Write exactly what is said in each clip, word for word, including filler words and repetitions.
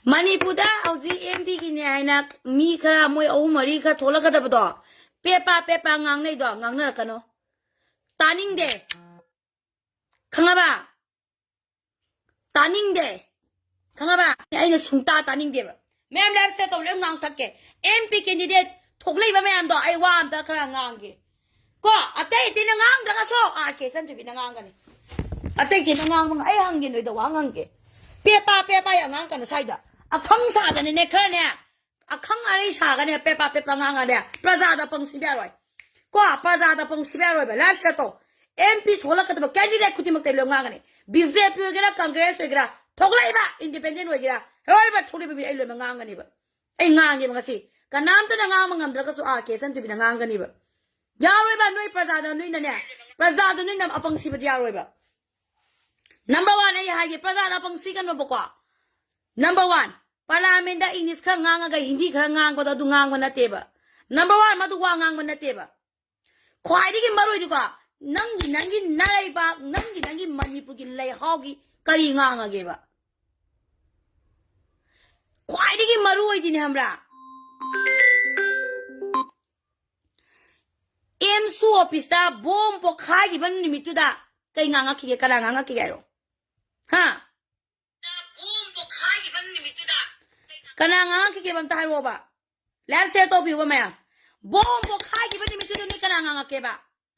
ꯃꯅꯤꯄꯨꯔꯗ ꯍꯧꯖꯤꯛ ꯑꯦꯝ ꯄꯤꯒꯤꯅꯦ ꯍꯥꯏꯅ ꯃꯤ ꯈꯔ, ꯃꯣꯏ ꯑꯍꯨꯝ ꯃꯔꯤ ꯈꯔ ꯊꯣꯛꯂꯛꯀꯗꯕꯗꯣ, ꯄꯦꯄꯥ ꯄꯦꯄꯥ ꯉꯥꯡꯅꯩꯗꯣ ꯉꯥꯡꯅꯔꯛꯀꯅꯣ꯫ ꯇꯥꯅꯤꯡꯗꯦ꯫ ꯈꯪꯉꯕ? ꯇꯥꯅꯤꯡꯗꯦ꯫ ꯈꯪꯉꯕ? ꯑꯩꯅ ꯁꯨꯡꯇꯥ ꯇꯥꯅꯤꯡꯗꯦꯕ꯫ ꯃꯌꯥꯝ live share ꯇꯧ, ꯂꯣꯏ ꯉꯥꯡꯊꯛꯀꯦ꯫ ꯑꯦꯝ ꯄꯤ candidate ꯊꯣꯛꯂꯛꯏꯕ ꯃꯌꯥꯝꯗꯣ ꯑꯩ ꯋꯥ ꯑꯝꯇ ꯈꯔ ꯉꯥꯡꯒꯦ꯫ ꯀꯣ, ꯑꯇꯩ ꯑꯇꯩꯅ ꯉꯥꯡꯗ꯭ꯔꯒꯁꯨ ꯑꯥꯔ ꯀꯦ ꯆꯟꯗ꯭ꯔꯕꯤꯅ ꯉꯥꯡꯒꯅꯤ꯫ ꯑꯇꯩ ꯑꯇꯩꯅ ꯉꯥꯡꯕ ꯉ-, ꯑꯩ ꯍꯪꯒꯦ ꯅꯣꯏꯗ ꯋꯥ ꯉꯥꯡꯒꯦ꯫ ꯄꯦꯄꯥ ꯄꯦꯄꯥ ꯌꯥꯝ ꯉꯥꯡꯀꯅꯨ ꯁ꯭ꯋꯥꯏꯗ꯫ ꯑꯈꯪ ꯁꯥꯗꯅꯅꯦ ꯈꯔꯅꯦ, ꯑꯈꯪ ꯑꯔꯩ ꯁꯥꯒꯅꯦ, ꯄꯦꯄꯥ ꯄꯦꯄꯥ ꯉꯥꯡꯉꯅꯦ, ꯄ꯭ꯔꯖꯥꯗ ꯄꯪꯁꯤꯕ ꯌꯥꯔꯣꯏ꯫ ꯀꯣ, ꯄ꯭ꯔꯖꯥꯗ ꯄꯪꯁꯤꯕ ꯌꯥꯔꯣꯏꯕ꯫ Live share ꯇꯧ꯫ ꯑꯦꯝ ꯄꯤ ꯊꯣꯛꯂꯛꯀꯗꯕ candidate ꯈꯨꯗꯤꯡꯃꯛꯇ ꯑꯩ ꯂꯣꯏ ꯉꯥꯡꯒꯅꯤ꯫ ꯕꯤ ꯖꯦ ꯄꯤ ꯑꯣꯏꯒꯦꯔꯥ, ꯀꯪꯒ꯭ꯔꯦꯁ ꯑꯣꯏꯒꯦꯔꯥ, ꯊꯣꯛꯂꯛꯏꯕ independent ꯑꯣꯏꯒꯦꯔꯥ, ꯂꯣꯏꯅꯃꯛ ꯊꯣꯛꯂꯛꯏꯕ ꯃꯤ ꯑꯩ ꯂꯣꯏꯅꯃꯛ ꯉꯥꯡꯒꯅꯤꯕ꯫ ꯑꯩ ꯉꯥꯡꯒꯦꯕ ꯉꯁꯤ꯫ ꯀꯅꯥꯝꯇꯅ ꯉꯥꯡꯕ ꯉꯝꯗ꯭ꯔꯒꯁꯨ ꯑꯥꯔ ꯀꯦ ꯆꯟꯗ꯭ꯔꯕꯤꯅ ꯉꯥꯡꯒꯅꯤꯕ꯫ ꯌꯥꯔꯣꯏꯕ, ꯅꯣꯏ ꯄ꯭ꯔꯖꯥꯗ ꯅꯣꯏꯅꯅꯦ, ꯄ꯭ꯔꯖꯥꯗ ꯅꯣꯏꯅ ꯑꯄꯪ ꯁꯤꯕꯗꯤ ꯌꯥꯔꯣꯏꯕ꯫ Number one, ꯑꯩ ꯍꯥꯏꯒꯦ, ꯄ꯭ꯔꯖꯥꯗ ꯑꯄꯪ ꯁꯤꯒꯅꯣꯕꯀꯣ꯫ Number one, parliament ꯗ English ꯈꯔ ꯉꯥꯡꯉꯒ ꯍꯤꯟꯗꯤ ꯈꯔ ꯉꯥꯡꯕꯗꯣ ꯑꯗꯨ ꯉꯥꯡꯕ ꯅꯠꯇꯦꯕ꯫ Number one, ꯃꯗꯨ ꯋꯥ ꯉꯥꯡꯕ ꯅꯠꯇꯦꯕ꯫ ꯈ꯭ꯋꯥꯏꯗꯒꯤ ꯃꯔꯨꯑꯣꯏꯗꯤꯀꯣ, ꯅꯪꯒꯤ, ꯅꯪꯒꯤ ꯅꯔꯩꯕꯥꯛ, ꯅꯪꯒꯤ, ꯅꯪꯒꯤ ꯃꯅꯤꯄꯨꯔꯒꯤ ꯂꯩꯍꯥꯎꯒꯤ ꯀꯔꯤ ꯉꯥꯡꯉꯒꯦꯕ? ꯈ꯭ꯋꯥꯏꯗꯒꯤ ꯃꯔꯨꯑꯣꯏꯗꯤꯅꯦ ꯈꯪꯕ꯭ꯔꯥ? ꯑꯦꯝꯁꯨ office ꯇ bomb ꯄꯣꯈꯥꯏꯈꯤꯕ ꯅꯨꯃꯤꯠꯇꯨꯗ ꯀꯩ ꯉꯥꯡꯉꯛꯈꯤꯒꯦ? ꯀꯅꯥ ꯉꯥꯡꯉꯛꯈꯤꯒꯦ ꯍꯥꯏꯔꯣ? ꯍꯥ? Bomb ꯄꯣꯈꯥꯏꯈꯤꯕ ꯅꯨꯃꯤꯠꯇꯨꯗ ꯀꯅꯥ ꯉꯥꯡꯉꯛꯈꯤꯒꯦꯕ ꯑꯝꯇ ꯍꯥꯏꯔꯛꯑꯣꯕ꯫ Live share ꯇꯧꯕꯤꯌꯨꯕ ꯃꯌꯥꯝ꯫ Bomb ꯄꯣꯈꯥꯏꯈꯤꯕ ꯅꯨꯃꯤꯠꯇꯨꯗ ꯃꯤ ꯀꯅꯥ ꯉꯥꯡꯉꯛꯀꯦꯕ?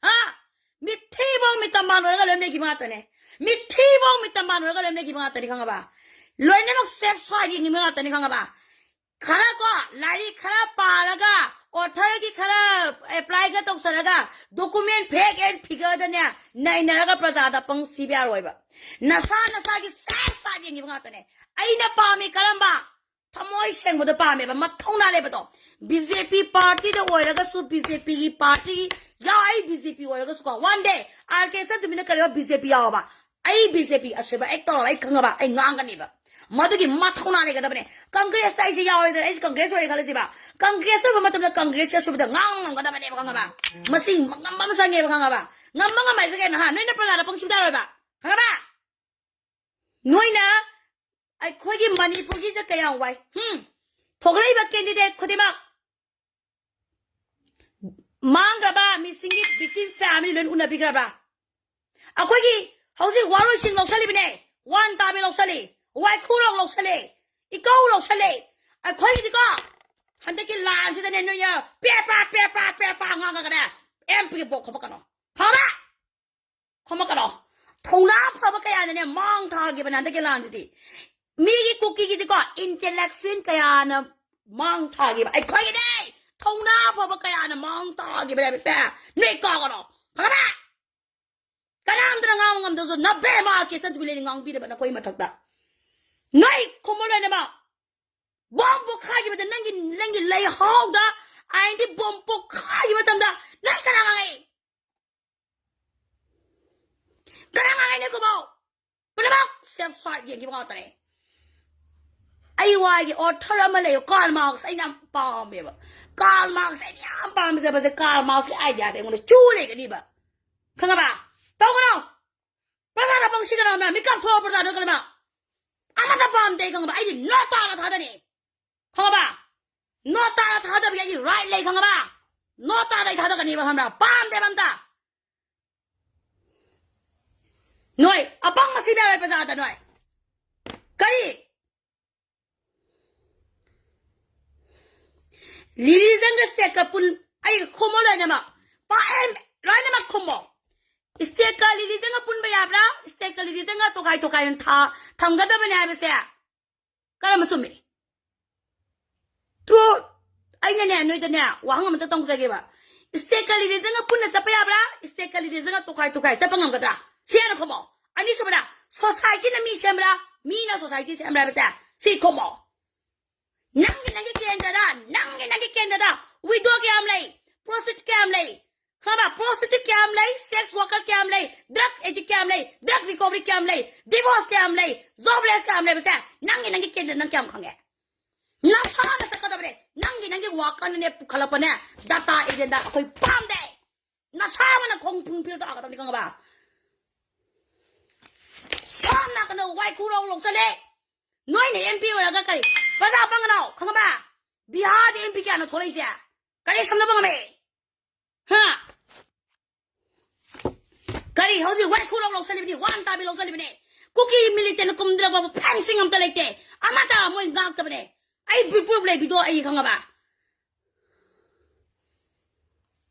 ꯍꯥ? ꯃꯤꯊꯤꯕꯣꯡ ꯃꯤꯇꯝꯕꯥꯟ ꯑꯣꯏꯔꯒ ꯂꯣꯏꯅ ꯂꯩꯈꯤꯕ ꯉꯥꯛꯇꯅꯦ꯫ ꯃꯤꯊꯤꯕꯣꯡ ꯃꯤꯇꯝꯕꯥꯟ ꯑꯣꯏꯔꯒ ꯂꯣꯏꯅ ꯂꯩꯈꯤꯕ ꯉꯥꯛꯇꯅꯤ, ꯈꯪꯉꯕ? ꯂꯣꯏꯅꯃꯛ safe side ꯌꯦꯡꯈꯤꯕ ꯉꯥꯛꯇꯅꯤ, ꯈꯪꯉꯕ? ꯈꯔ ꯀꯣ, ꯂꯥꯏꯔꯤꯛ ꯈꯔ ꯄꯥꯔꯒ, author ꯒꯤ ꯈꯔ apply ꯒ ꯇꯧꯁꯜꯂꯒ, document fact and figure ꯗꯅꯦ ꯅꯩꯅꯔꯒ ꯄ꯭ꯔꯖꯥꯗ ꯄꯪ ꯁꯤꯕ ꯌꯥꯔꯣꯏꯕ꯫ ꯅꯁꯥ ꯅꯁꯥꯒꯤ safe side ꯌꯦꯡꯈꯤꯕ ꯉꯥꯛꯇꯅꯦ꯫ ꯑꯩꯅ ꯄꯥꯝꯃꯤ ꯀꯔꯝꯕ? ꯊꯃꯣꯏ ꯁꯦꯡꯕꯗꯣ ꯄꯥꯝꯃꯦꯕ, ꯃꯊꯧꯅꯥ ꯂꯩꯕꯗꯣ꯫ ꯕꯤ ꯖꯦ ꯄꯤ party ꯗ ꯑꯣꯏꯔꯒꯁꯨ, ꯕꯤ ꯖꯦ ꯄꯤ ꯒꯤ party, ꯌꯥ, ꯑꯩ ꯕꯤ ꯖꯦ ꯄꯤ ꯑꯣꯏꯔꯒꯁꯨꯀꯣ, one day ꯑꯥꯔ ꯀꯦ ꯆꯟꯗ꯭ꯔꯕꯤꯅ ꯀꯔꯤꯒꯨꯝꯕ ꯕꯤ ꯖꯦ ꯄꯤ ꯌꯥꯎꯔꯕ, ꯑꯩ ꯕꯤ ꯖꯦ ꯄꯤ ꯑꯁꯣꯏꯕ ꯑꯩ ꯇꯧꯔꯕ, ꯑꯩ ꯈꯪꯉꯕ, ꯑꯩ ꯉꯥꯡꯒꯅꯤꯕ꯫ ꯃꯗꯨꯒꯤ ꯃꯊꯧꯅꯥ ꯂꯩꯒꯗꯕꯅꯦ꯫ ꯀꯪꯒ꯭ꯔꯦꯁꯇ ꯑꯩꯁꯦ ꯌꯥꯎꯔꯦꯗꯅ, ꯑꯩꯁꯦ ꯀꯪꯒ꯭ꯔꯦꯁ ꯑꯣꯏꯔꯦ ꯈꯜꯂꯁꯤꯕ, ꯀꯪꯒ꯭ꯔꯦꯁ ꯑꯣꯏꯕ ꯃꯇꯝꯗ ꯀꯪꯒ꯭ꯔꯦꯁꯀꯤ ꯑꯁꯣꯏꯕꯗ ꯉꯥꯡ ꯉꯝꯒꯗꯕꯅꯦꯕ, ꯈꯪꯉꯕ? ꯃꯁꯤ ꯉꯝꯕ ꯑꯃ ꯆꯪꯉꯦꯕ, ꯈꯪꯉꯕ? ꯉꯝꯕ ꯉꯝꯕ ꯍꯥꯏꯁꯦ ꯀꯩꯅꯣ, ꯍꯥ? ꯅꯣꯏꯅ ꯄ꯭ꯔꯖꯥꯗ ꯄꯪꯁꯤꯡ ꯇꯥꯔꯣꯏꯕ, ꯈꯪꯉꯕ? ꯅꯣꯏꯅ ꯑꯩꯈꯣꯏꯒꯤ ꯃꯅꯤꯄꯨꯔꯒꯤꯁꯦ ꯀꯌꯥꯝ ꯋꯥꯏ꯫ ꯍꯝ? ꯊꯣꯛꯂꯛꯏꯕ candidate ꯈꯨꯗꯤꯡꯃꯛ ꯃꯥꯡꯈ꯭ꯔꯕ ꯃꯤꯁꯤꯡꯒꯤ victim family ꯂꯣꯏ ꯎꯅꯕꯤꯈ꯭ꯔꯕ꯭ꯔꯥ? ꯑꯩꯈꯣꯏꯒꯤ ꯍꯧꯖꯤꯛ ꯋꯥꯔꯣꯏꯁꯤꯟ ꯂꯧꯁꯜꯂꯤꯕꯅꯦ, ꯋꯥꯟ ꯇꯥꯕꯤ ꯂꯧꯁꯜꯂꯤ, ꯋꯥꯏꯈꯨꯔꯣꯛ ꯂꯧꯁꯜꯂꯤ, ꯏꯀꯧ ꯂꯧꯁꯜꯂꯤ꯫ ꯑꯩꯈꯣꯏꯒꯤꯗꯤꯀꯣ ꯍꯟꯗꯛꯀꯤ ꯂꯥꯟꯁꯤꯗꯅꯦ ꯅꯣꯏꯅ ꯄꯦꯄꯥ ꯄꯦꯄꯥ ꯄꯦꯄꯥ ꯉꯥꯡꯉꯒꯅꯦ ꯑꯦꯝ ꯄꯤ ꯕꯣꯛ ꯈꯣꯝꯃꯛꯀꯅꯣ, ꯈꯪꯉꯕ? ꯈꯣꯝꯃꯛꯀꯅꯣ꯫ ꯊꯧꯅꯥ ꯐꯕ ꯀꯌꯥꯅꯅꯦ ꯃꯥꯡ ꯊꯥꯈꯤꯕꯅꯦ ꯍꯟꯗꯛꯀꯤ ꯂꯥꯟꯁꯤꯗꯤ꯫ ꯃꯤꯒꯤ ꯀꯨꯀꯤꯒꯤꯗꯤꯀꯣ intellectual ꯀꯌꯥꯅ ꯃꯥꯡ ꯊꯥꯈꯤꯕ, ꯑꯩꯈꯣꯏꯒꯤꯗꯤ ꯊꯧꯅꯥ ꯐꯕ ꯀꯌꯥꯅ ꯃꯥꯡ ꯊꯥꯈꯤꯕꯅꯦ ꯍꯥꯏꯕꯁꯦ ꯅꯣꯏ ꯀꯥꯎꯒꯅꯣ, ꯈꯪꯉꯕ? ꯀꯅꯥꯝꯇꯅ ꯉꯥꯡꯕ ꯉꯝꯗ꯭ꯔꯁꯨ ꯅꯕꯦꯝꯃ ꯀꯦꯁꯟ ꯊꯨꯕꯤ ꯂꯩꯅ ꯉꯥꯡꯕꯤꯗꯕ ꯅꯈꯣꯏ ꯃꯊꯛꯇ꯫ ꯅꯣꯏ ꯈꯨꯝꯃꯨ ꯂꯣꯏꯅꯃꯛ꯫ ꯕꯣꯝ ꯄꯣꯛꯈꯥꯏꯈꯤꯕꯗ ꯅꯪꯒꯤ, ꯅꯪꯒꯤ ꯂꯩꯍꯥꯎꯗ ꯑꯥꯏꯟꯗꯤ ꯕꯣꯝ ꯄꯣꯛꯈꯥꯏꯈꯤꯕ ꯃꯇꯝꯗ ꯅꯣꯏ ꯀꯅꯥ ꯉꯥꯡꯉꯛꯏ? ꯀꯅꯥ ꯉꯥꯡꯉꯛꯏ ꯅꯣꯏ ꯈꯨꯝꯃꯣ? ꯄꯨꯝꯅꯃꯛ safe side ꯌꯦꯡꯈꯤꯕ ꯉꯥꯛꯇꯅꯦ꯫ ꯑꯩ ꯋꯥꯒꯤ author ꯑꯃ ꯂꯩꯌꯦ, ꯀꯥꯔꯜ ꯃꯥꯔꯛꯁ, ꯑꯩꯅ ꯌꯥꯝ ꯄꯥꯝꯃꯦꯕ꯫ ꯀꯥꯔꯜ ꯃꯥꯔꯛꯁ ꯑꯩꯅ ꯌꯥꯝ ꯄꯥꯝꯖꯕꯁꯦ, ꯀꯥꯔꯜ ꯃꯥꯔꯛꯁꯀꯤ ideaꯁꯦ ꯑꯩꯉꯣꯟꯗ ꯆꯨ ꯂꯩꯒꯅꯤꯕ꯫ ꯈꯪꯉꯕ? ꯇꯧꯒꯅꯣ꯫ ꯄ꯭ꯔꯖꯥꯗ ꯄꯪꯁꯤꯗꯅ ꯃꯤꯀꯞ ꯊꯣꯛꯑ ꯄ꯭ꯔꯖꯥꯗ ꯀꯔꯤꯃ ꯑꯃꯠꯇ ꯄꯥꯝꯗꯦ ꯑꯩ, ꯈꯪꯉꯕ? ꯑꯩꯗꯤ no ꯇꯥꯅ ꯊꯥꯗꯅꯤ꯫ ꯈꯪꯉꯕ? No ꯇꯥꯅ ꯊꯥꯗꯕꯒꯤ ꯑꯩꯒꯤ right ꯂꯩ, ꯈꯪꯉꯕ? No ꯇꯥꯅ ꯑꯩ ꯊꯥꯗꯒꯅꯤꯕ, ꯈꯪꯕ꯭ꯔꯥ? ꯄꯥꯝꯗꯦꯕ ꯑꯝꯇ꯫ ꯅꯣꯏ ꯑꯄꯪ ꯃꯁꯤ ꯃꯌꯥꯝ ꯄ꯭ꯔꯖꯥꯗ ꯅꯣꯏ ꯀꯔꯤ? ꯔꯤꯂꯤꯖꯟꯒ ꯁꯦꯛꯀ ꯄꯨꯟ-, ꯑꯩ ꯈꯨꯝꯃꯣ ꯂꯣꯏꯅꯃꯛ꯫ ꯄꯥ-, ꯑꯦ, ꯂꯣꯏꯅꯃꯛ ꯈꯨꯝꯃꯣ꯫ ꯏꯁꯇꯦꯠꯀ ꯔꯤꯂꯤꯖꯟꯒ ꯄꯨꯟꯕ ꯌꯥꯕ꯭ꯔꯥ? ꯏꯁꯇꯦꯠꯀ ꯔꯤꯂꯤꯖꯟꯒ ꯇꯣꯈꯥꯏ ꯇꯣꯈꯥꯏꯅ ꯊꯥ-, ꯊꯝꯒꯗꯕꯅꯦ ꯍꯥꯏꯕꯁꯦ ꯀꯔꯝꯕ ꯆꯨꯝꯃꯤ? True꯫ ꯑꯩꯅꯅꯦ, ꯅꯣꯏꯗꯅꯦ, ꯋꯥꯍꯪ ꯑꯃꯇ ꯇꯧꯖꯒꯦꯕ꯫ ꯏꯁꯇꯦꯠꯀ ꯔꯤꯂꯤꯖꯟꯒ ꯄꯨꯟꯅ ꯆꯠꯄ ꯌꯥꯕ꯭ꯔꯥ? ꯏꯁꯇꯦꯠꯀ ꯔꯤꯂꯤꯖꯟꯒ ꯇꯣꯈꯥꯏ ꯇꯣꯈꯥꯏ ꯆꯠꯄ ꯉꯝꯒꯗ꯭ꯔꯥ? ꯁꯤ ꯍꯥꯟꯅ ꯈꯨꯝꯃꯣ꯫ ꯑꯅꯤꯁꯨꯕꯗ, societyꯅ ꯃꯤ ꯁꯦꯝꯕ꯭ꯔꯥ? ꯃꯤꯅ society ꯁꯦꯝꯕ꯭ꯔꯥ ꯍꯥꯏꯕꯁꯦ ꯁꯤ ꯈꯨꯝꯃꯣ꯫ ꯅꯪꯒꯤ, ꯅꯪꯒꯤ ꯀꯦꯟꯗ꯭ꯔꯗ, ꯅꯪꯒꯤ, ꯅꯪꯒꯤ ꯀꯦꯟꯗ꯭ꯔꯗ widow ꯀꯌꯥꯝ ꯂꯩ? Prostitute ꯀꯌꯥꯝ ꯂꯩ? ꯈꯪꯉꯕ? Prostitute ꯀꯌꯥꯝ ꯂꯩ? Sex worker ꯀꯌꯥꯝ ꯂꯩ? Drug addict ꯀꯌꯥꯝ ꯂꯩ? Drug recovery ꯀꯌꯥꯝ ꯂꯩ? Divorce ꯀꯌꯥꯝ ꯂꯩ? Jobless ꯀꯌꯥꯝ ꯂꯩꯕꯁꯦ ꯅꯪꯒꯤ, ꯅꯪꯒꯤ ꯀꯦꯟꯗ꯭ꯔ ꯅꯪ ꯀꯌꯥꯝ ꯈꯪꯉꯦ? ꯅꯁꯥꯅ ꯆꯠꯀꯗꯕꯅꯦ꯫ ꯅꯪꯒꯤ, ꯅꯪꯒꯤ ꯋꯥꯈꯜꯅꯅꯦ ꯄꯨꯈꯠꯂꯛꯄꯅꯦ data agenda ꯑꯩꯈꯣꯏ ꯄꯥꯝꯗꯦ꯫ ꯅꯁꯥ ꯑꯃꯅ ꯈꯣꯡ ꯐꯨꯡ ꯐꯤꯜ ꯇꯥꯒꯗꯕꯅꯤ, ꯈꯪꯉꯕ? ꯁꯣꯝ ꯅꯥꯀꯟꯗ ꯋꯥꯏꯈꯨꯔꯧ ꯂꯧꯁꯜꯂꯦ꯫ ꯅꯣꯏꯅ ꯑꯦꯝ ꯄꯤ ꯑꯣꯏꯔꯒ ꯀꯔꯤ? ꯄ꯭ꯔꯖꯥ ꯄꯪꯒꯅꯣ, ꯈꯪꯉꯕ? ꯕꯤꯍꯥꯔꯗ ꯑꯦꯝ ꯄꯤ ꯀꯌꯥꯅꯣ ꯊꯣꯛꯂꯛꯏꯁꯦ? ꯀꯔꯤ ꯁꯝꯅꯕ ꯉꯝꯃꯦ? ꯍꯥ? ꯀꯔꯤ ꯍꯧꯖꯤꯛ ꯋꯥꯏꯈꯨ ꯂꯧ ꯂꯧꯁꯜꯂꯤꯕꯅꯤ, ꯋꯥꯟ ꯇꯥꯕꯤ ꯂꯧꯁꯜꯂꯤꯕꯅꯤ? ꯀꯨꯀꯤ ꯃꯤꯂꯤꯇꯦꯟ ꯀꯨꯝꯗ꯭ꯔꯕ ꯐꯦꯟꯁꯤꯡ ꯑꯝꯇ ꯂꯩꯇꯦ, ꯑꯃꯠꯇ ꯃꯣꯏ ꯉꯥꯛꯇꯕꯅꯦ꯫ ꯑꯩ ꯄ꯭ꯔꯨꯞ ꯂꯩꯕꯤꯗꯣ ꯑꯩ ꯈꯪꯉꯕ?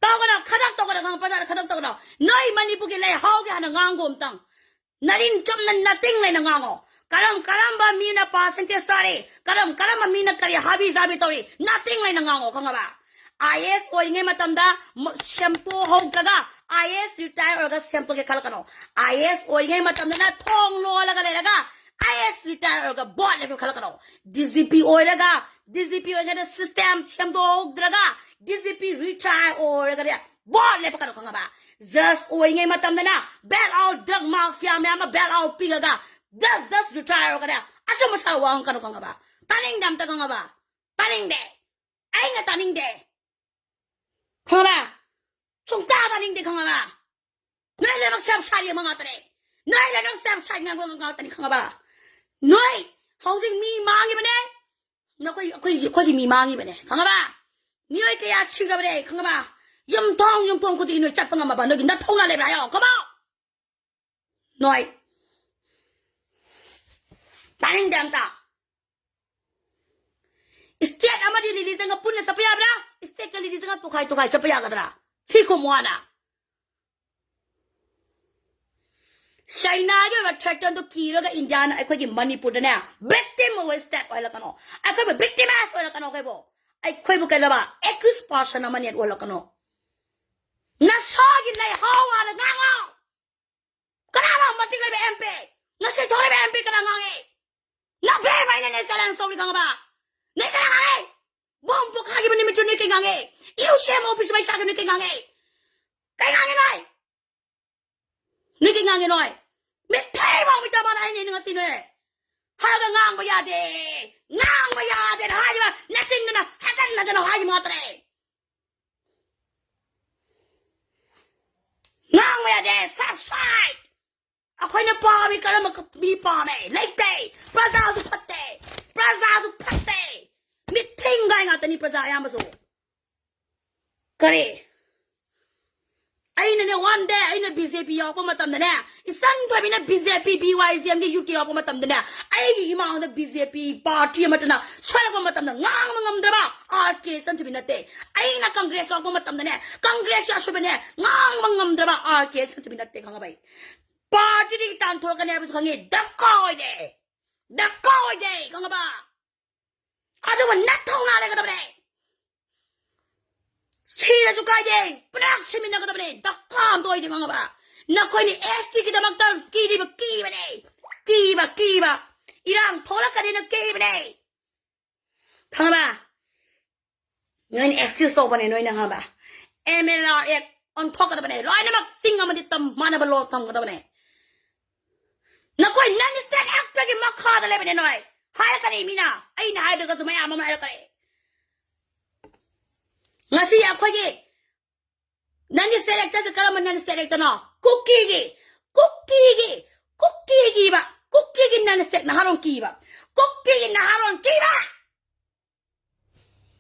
ꯇꯧꯒꯅꯣ, ꯈꯗꯛ ꯇꯧꯒꯅꯣ, ꯈꯪꯉꯕ? ꯄ꯭ꯔꯖꯥꯗ ꯈꯗꯛ ꯇꯧꯒꯅꯣ꯫ ꯅꯣꯏ ꯃꯅꯤꯄꯨꯔꯒꯤ ꯂꯩꯍꯥꯎꯒꯤ ꯍꯥꯟꯅ ꯉꯥꯡꯒꯣ ꯑꯝꯇꯪ꯫ ꯅꯔꯤꯟ ꯆꯨꯝꯅ ꯅꯇꯤꯡ ꯂꯩꯅ ꯉꯥꯡꯉꯣ꯫ ꯀꯔꯝ ꯀꯔꯝꯕ ꯃꯤꯅ ꯄꯥꯔꯁꯦꯟꯇꯦꯖ ꯆꯥꯔꯤ, ꯀꯔꯝ ꯀꯔꯝꯕ ꯃꯤꯅ ꯀꯔꯤ ꯍꯥꯕꯤ ꯖꯥꯕꯤ ꯇꯧꯔꯤ, ꯅꯇꯤꯡ ꯂꯩꯅ ꯉꯥꯡꯉꯣ, ꯈꯪꯉꯕ? ꯑꯥꯏ ꯑꯦꯁ ꯑꯣꯏꯔꯤꯉꯩ ꯃꯇꯝꯗ ꯃ-, ꯁꯦꯝꯇꯣꯛꯍꯧꯗ꯭ꯔꯒ, ꯑꯥꯏ ꯑꯦꯁ ꯔꯤꯇꯥꯌꯔ ꯑꯣꯏꯔꯒ ꯁꯦꯝꯇꯣꯛꯀꯦ ꯈꯜꯂꯛꯀꯅꯣ꯫ ꯑꯥꯏ ꯑꯦꯁ ꯑꯣꯏꯔꯤꯉꯩ ꯃꯇꯝꯗꯅ ꯊꯣꯡ ꯂꯣꯜꯂꯒ ꯂꯩꯔꯒ, ꯑꯥꯏ ꯑꯦꯁ ꯔꯤꯇꯥꯌꯔ ꯑꯣꯏꯔꯒ ꯚꯣꯠ ꯂꯦꯞꯀꯦ ꯈꯜꯂꯛꯀꯅꯣ꯫ ꯗꯤ ꯖꯤ ꯄꯤ ꯑꯣꯏꯔꯒ, ꯗꯤ ꯖꯤ ꯄꯤ ꯑꯣꯏꯔꯤꯉꯩꯗ system ꯁꯦꯝꯗꯣꯛꯍꯧꯗ꯭ꯔꯒ, D G P retire ꯑꯣꯏꯔꯒꯅꯦ vote ꯂꯦꯞꯀꯅꯣ, ꯈꯪꯉꯕ? ꯖꯁ ꯑꯣꯏꯔꯤꯉꯩ ꯃꯇꯝꯗꯅ ꯕꯦꯜ ꯑꯥꯎꯠ, ꯗ꯭ꯔꯒ ꯃꯥꯐꯤꯌꯥ ꯃꯌꯥꯝ ꯑꯃ ꯕꯦꯜ ꯑꯥꯎꯠ ꯄꯤꯔꯒ, ꯖꯁ, ꯖꯁ ꯔꯤꯇꯥꯌꯔ ꯑꯣꯏꯔꯒꯅꯦ ꯑꯆꯨꯝꯕ ꯁꯥ ꯋꯥ ꯉꯥꯡꯉꯛꯀꯅꯨ, ꯈꯪꯉꯕ? ꯇꯥꯅꯤꯡꯗꯦ, ꯑꯝꯇ, ꯈꯪꯉꯕ? ꯇꯥꯅꯤꯡꯗꯦ꯫ ꯑꯩꯅ ꯇꯥꯅꯤꯡꯗꯦ, ꯈꯪꯉꯕ? ꯁꯨꯡꯇꯥ ꯇꯥꯅꯤꯡꯗꯦ, ꯈꯪꯉꯕ? ꯅꯣꯏ ꯂꯣꯏꯅꯃꯛ ꯁꯦꯞ ꯁꯥꯏꯠ ꯌꯦꯡꯕ ꯉꯥꯛꯇꯅꯦ꯫ ꯅꯣꯏ ꯂꯣꯏꯅꯃꯛ ꯁꯦꯞ ꯁꯥꯏꯠ ꯉꯥꯡꯕ ꯉꯥꯛꯇꯅꯤ, ꯈꯪꯉꯕ? ꯅꯣꯏ ꯍꯧꯖꯤꯛ ꯃꯤ ꯃꯥꯡꯉꯤꯕꯅꯦ꯫ ꯅꯈꯣꯏ, ꯑꯩꯈꯣꯏ, ꯑꯩꯈꯣꯏꯒꯤ ꯃꯤ ꯃꯥꯡꯉꯤꯕꯅꯦ, ꯈꯪꯉꯕ? ꯃꯤꯑꯣꯏ ꯀꯌꯥ ꯁꯤꯈ꯭ꯔꯕꯅꯦ, ꯈꯪꯉꯕ? ꯌꯨꯝꯊꯣꯡ, ꯌꯨꯝꯊꯣꯡ ꯈꯨꯗꯤꯡꯒꯤ ꯅꯣꯏ ꯆꯠꯄ ꯉꯝꯃꯕ? ꯅꯣꯏꯒꯤ ꯅꯊꯧꯅ ꯂꯩꯕ꯭ꯔꯥ ꯍꯥꯏꯌꯣ, ꯈꯪꯉꯕ? ꯅꯣꯏ ꯇꯥꯅꯤꯡꯗꯦ ꯑꯝꯇ꯫ ꯁ꯭ꯇꯦꯠ ꯑꯃꯗꯤ ꯔꯤꯂꯤꯖꯟꯒ ꯄꯨꯟꯅ ꯆꯠꯄ ꯌꯥꯕ꯭ꯔꯥ? ꯁ꯭ꯇꯦꯠꯀ ꯔꯤꯂꯤꯖꯟꯒ ꯇꯣꯈꯥꯏ ꯇꯣꯈꯥꯏ ꯆꯠꯄ ꯌꯥꯒꯗ꯭ꯔꯥ? ꯁꯤ ꯈꯨꯝꯃꯨ ꯍꯥꯟꯅ꯫ ꯆꯩꯅꯥꯒꯤ ꯑꯣꯏꯕ ꯊ꯭ꯔꯦꯠꯇꯟꯗꯣ ꯀꯤꯔꯒ ꯏꯟꯗꯤꯌꯥꯅ ꯑꯩꯈꯣꯏꯒꯤ ꯃꯅꯤꯄꯨꯔꯗꯅꯦ ꯚꯤꯛꯇꯤꯝ ꯑꯣꯏꯕ ꯁ꯭ꯇꯦꯠ ꯑꯣꯏꯍꯜꯂꯛꯀꯅꯣ꯫ ꯑꯩꯈꯣꯏꯕꯨ ꯚꯤꯛꯇꯤꯃꯥꯏꯖ ꯑꯣꯏꯍꯜꯂꯛꯀꯅꯣ꯫ ꯑꯩꯈꯣꯏꯕꯨ, ꯑꯩꯈꯣꯏꯕꯨ ꯀꯩꯗꯧꯕ? ꯑꯦꯀ꯭ꯌꯨꯁ ꯄꯥꯔꯁꯟ ꯑꯃꯅꯦ ꯑꯣꯏꯍꯜꯂꯛꯀꯅꯣ꯫ ꯅꯁꯥꯒꯤ ꯂꯩꯍꯥꯎ ꯍꯥꯟꯅ ꯉꯥꯡꯉꯣ꯫ ꯀꯅꯥꯅꯣ ꯃꯇꯤꯛ ꯂꯩꯕ ꯑꯦꯝ ꯄꯤ? ꯉꯁꯤ ꯊꯣꯛꯂꯤꯕ ꯑꯦꯝ ꯄꯤ ꯀꯅꯥ ꯉꯥꯡꯉꯤ? ꯅꯕꯦꯝꯃ ꯑꯩꯅꯅꯦ ꯆꯦꯂꯦꯟꯖ ꯇꯧꯔꯤ, ꯈꯪꯉꯕ? ꯅꯣꯏ ꯀꯅꯥ ꯉꯥꯡꯉꯤ? ꯕꯣꯝ ꯄꯣꯈꯥꯏꯈꯤꯕ ꯅꯨꯃꯤꯠꯇꯨ ꯅꯣꯏ ꯀꯩ ꯉꯥꯡꯉꯤ? ꯌꯨ ꯁꯤ ꯑꯦꯝ ꯑꯣꯐꯤꯁ ꯃꯩ ꯆꯥꯈꯤꯕ ꯅꯣꯏ ꯀꯩ ꯉꯥꯡꯉꯤ? ꯀꯩ ꯉꯥꯡꯉꯤ ꯅꯣꯏ? ꯅꯣꯏ ꯀꯩ ꯉꯥꯡꯉꯤ ꯅꯣꯏ? ꯃꯤꯊꯤ ꯃꯥꯡ ꯃꯤꯇꯥ ꯃꯥꯅ ꯍꯥꯏꯅꯤ ꯉꯁꯤ ꯅꯣꯏ꯫ ꯍꯥꯏꯔꯒ ꯉꯥꯡꯕ ꯌꯥꯗꯦ, ꯉꯥꯡꯕ ꯌꯥꯗꯦꯅ ꯍꯥꯏꯔꯤꯕ ꯅꯆꯤꯟꯗꯨꯅ ꯍꯟꯖꯟ ꯍꯟꯖꯟꯅ ꯍꯥꯏꯔꯤꯕ ꯉꯥꯛꯇꯅꯦ꯫ ꯉꯥꯡꯕ ꯌꯥꯗꯦ, ꯁꯕꯁꯀ꯭ꯔꯥꯏꯕ꯫ ꯑꯩꯈꯣꯏꯅ ꯄꯥꯝꯃꯤ ꯀꯔꯝꯕ ꯃꯤ ꯄꯥꯝꯃꯦ? ꯂꯩꯇꯦ꯫ ꯄ꯭ꯔꯖꯥꯁꯨ ꯐꯠꯇꯦ꯫ ꯄ꯭ꯔꯖꯥꯁꯨ ꯐꯠꯇꯦ꯫ ꯃꯤꯊꯤꯡꯒꯥꯏ ꯉꯥꯛꯇꯅꯤ ꯄ꯭ꯔꯖꯥ ꯑꯌꯥꯝꯕꯁꯨ꯫ ꯀꯔꯤ? ꯑꯩꯅꯅꯦ, one day ꯑꯩꯅ BJP ꯌꯥꯎꯔꯛꯄ ꯃꯇꯝꯗꯅꯦ, ꯏꯆꯟ ꯊꯣꯏꯕꯤꯅ BJP, BYGM ꯒꯤ ꯌꯨ ꯀꯦ ꯌꯥꯎꯔꯛꯄ ꯃꯇꯝꯗꯅꯦ, ꯑꯩꯒꯤ ꯏꯃꯥꯡꯗ BJP party ꯑꯃꯠꯇꯅ ꯁꯣꯏꯔꯛꯄ ꯃꯇꯝꯗ ꯉꯥꯡꯕ ꯉꯝꯗ꯭ꯔꯕ ꯑꯥꯔ ꯀꯦ ꯏꯆꯟ ꯊꯣꯏꯕꯤ ꯅꯠꯇꯦ꯫ ꯑꯩꯅ Congress ꯌꯥꯎꯔꯛꯄ ꯃꯇꯝꯗꯅꯦ, Congress ꯌꯥꯎꯁꯣꯏꯕꯅꯦ ꯉꯥꯡꯕ ꯉꯝꯗ꯭ꯔꯕ ꯑꯥꯔ ꯀꯦ ꯏꯆꯟ ꯊꯣꯏꯕꯤ ꯅꯠꯇꯦ, ꯈꯪꯉꯕ? ꯑꯩ party ꯗꯒꯤ ꯇꯥꯟꯊꯣꯔꯛꯀꯅꯤ ꯍꯥꯏꯕꯁꯨ ꯈꯪꯉꯤ꯫ ꯗꯔꯀꯥꯔ ꯑꯣꯏꯗꯦ, ꯗꯔꯀꯥꯔ ꯑꯣꯏꯗꯦ, ꯈꯪꯉꯕ? ꯑꯗꯨꯕꯨ ꯅꯊꯧꯅꯥ ꯂꯩꯒꯗꯕꯅꯦ꯫ ꯁꯤꯔꯁꯨ ꯀꯥꯏꯗꯦ, ꯄꯨꯂꯞ ꯁꯤꯃꯤꯟꯅꯒꯗꯕꯅꯦ꯫ ꯗꯔꯀꯥꯔ ꯑꯝꯇ ꯑꯣꯏꯗꯦ, ꯈꯪꯉꯕ? ꯅꯈꯣꯏꯅ ꯑꯦꯁ ꯇꯤꯒꯤꯗꯃꯛꯇ ꯀꯤꯔꯤꯕ, ꯀꯤꯕꯅꯦ꯫ ꯀꯤꯕ, ꯀꯤꯕ꯫ ꯏꯔꯥꯡ ꯊꯣꯛꯂꯛꯀꯅꯤꯅ ꯀꯤꯕꯅꯦ, ꯈꯪꯉꯕ? ꯅꯣꯏꯅ excuse ꯇꯧꯕꯅꯦ, ꯅꯣꯏꯅ, ꯈꯪꯉꯕ? ꯑꯦꯝ ꯑꯦꯜ ꯑꯥꯔ ꯑꯦꯛ ꯑꯣꯟꯊꯣꯛꯀꯗꯕꯅꯦ꯫ ꯂꯣꯏꯅꯃꯛ ꯆꯤꯡ ꯑꯃꯗꯤ ꯇꯝ ꯃꯥꯟꯅꯕ ꯂꯣ ꯊꯝꯒꯗꯕꯅꯦ꯫ ꯅꯈꯣꯏ non state actor ꯒꯤ ꯃꯈꯥꯗ ꯂꯩꯕꯅꯦ ꯅꯣꯏ꯫ ꯍꯥꯏꯔꯛꯀꯅꯤ ꯃꯤꯅ, ꯑꯩꯅ ꯍꯥꯏꯗ꯭ꯔꯒꯁꯨ ꯃꯌꯥꯝ ꯑꯃ ꯍꯥꯏꯔꯛꯀꯅꯤ꯫ ꯉꯁꯤ ꯑꯩꯈꯣꯏꯒꯤ non state actor ꯁꯦ ꯀꯔꯝꯕ non state actor ꯅꯣ? ꯀꯨꯀꯤꯒꯤ, ꯀꯨꯀꯤꯒꯤ, ꯀꯨꯀꯤꯒꯤꯕ, ꯀꯨꯀꯤꯒꯤ non state ꯅꯍꯥꯔꯣꯟ ꯀꯤꯕ, ꯀꯨꯀꯤꯒꯤ ꯅꯍꯥꯔꯣꯟ ꯀꯤꯕ꯫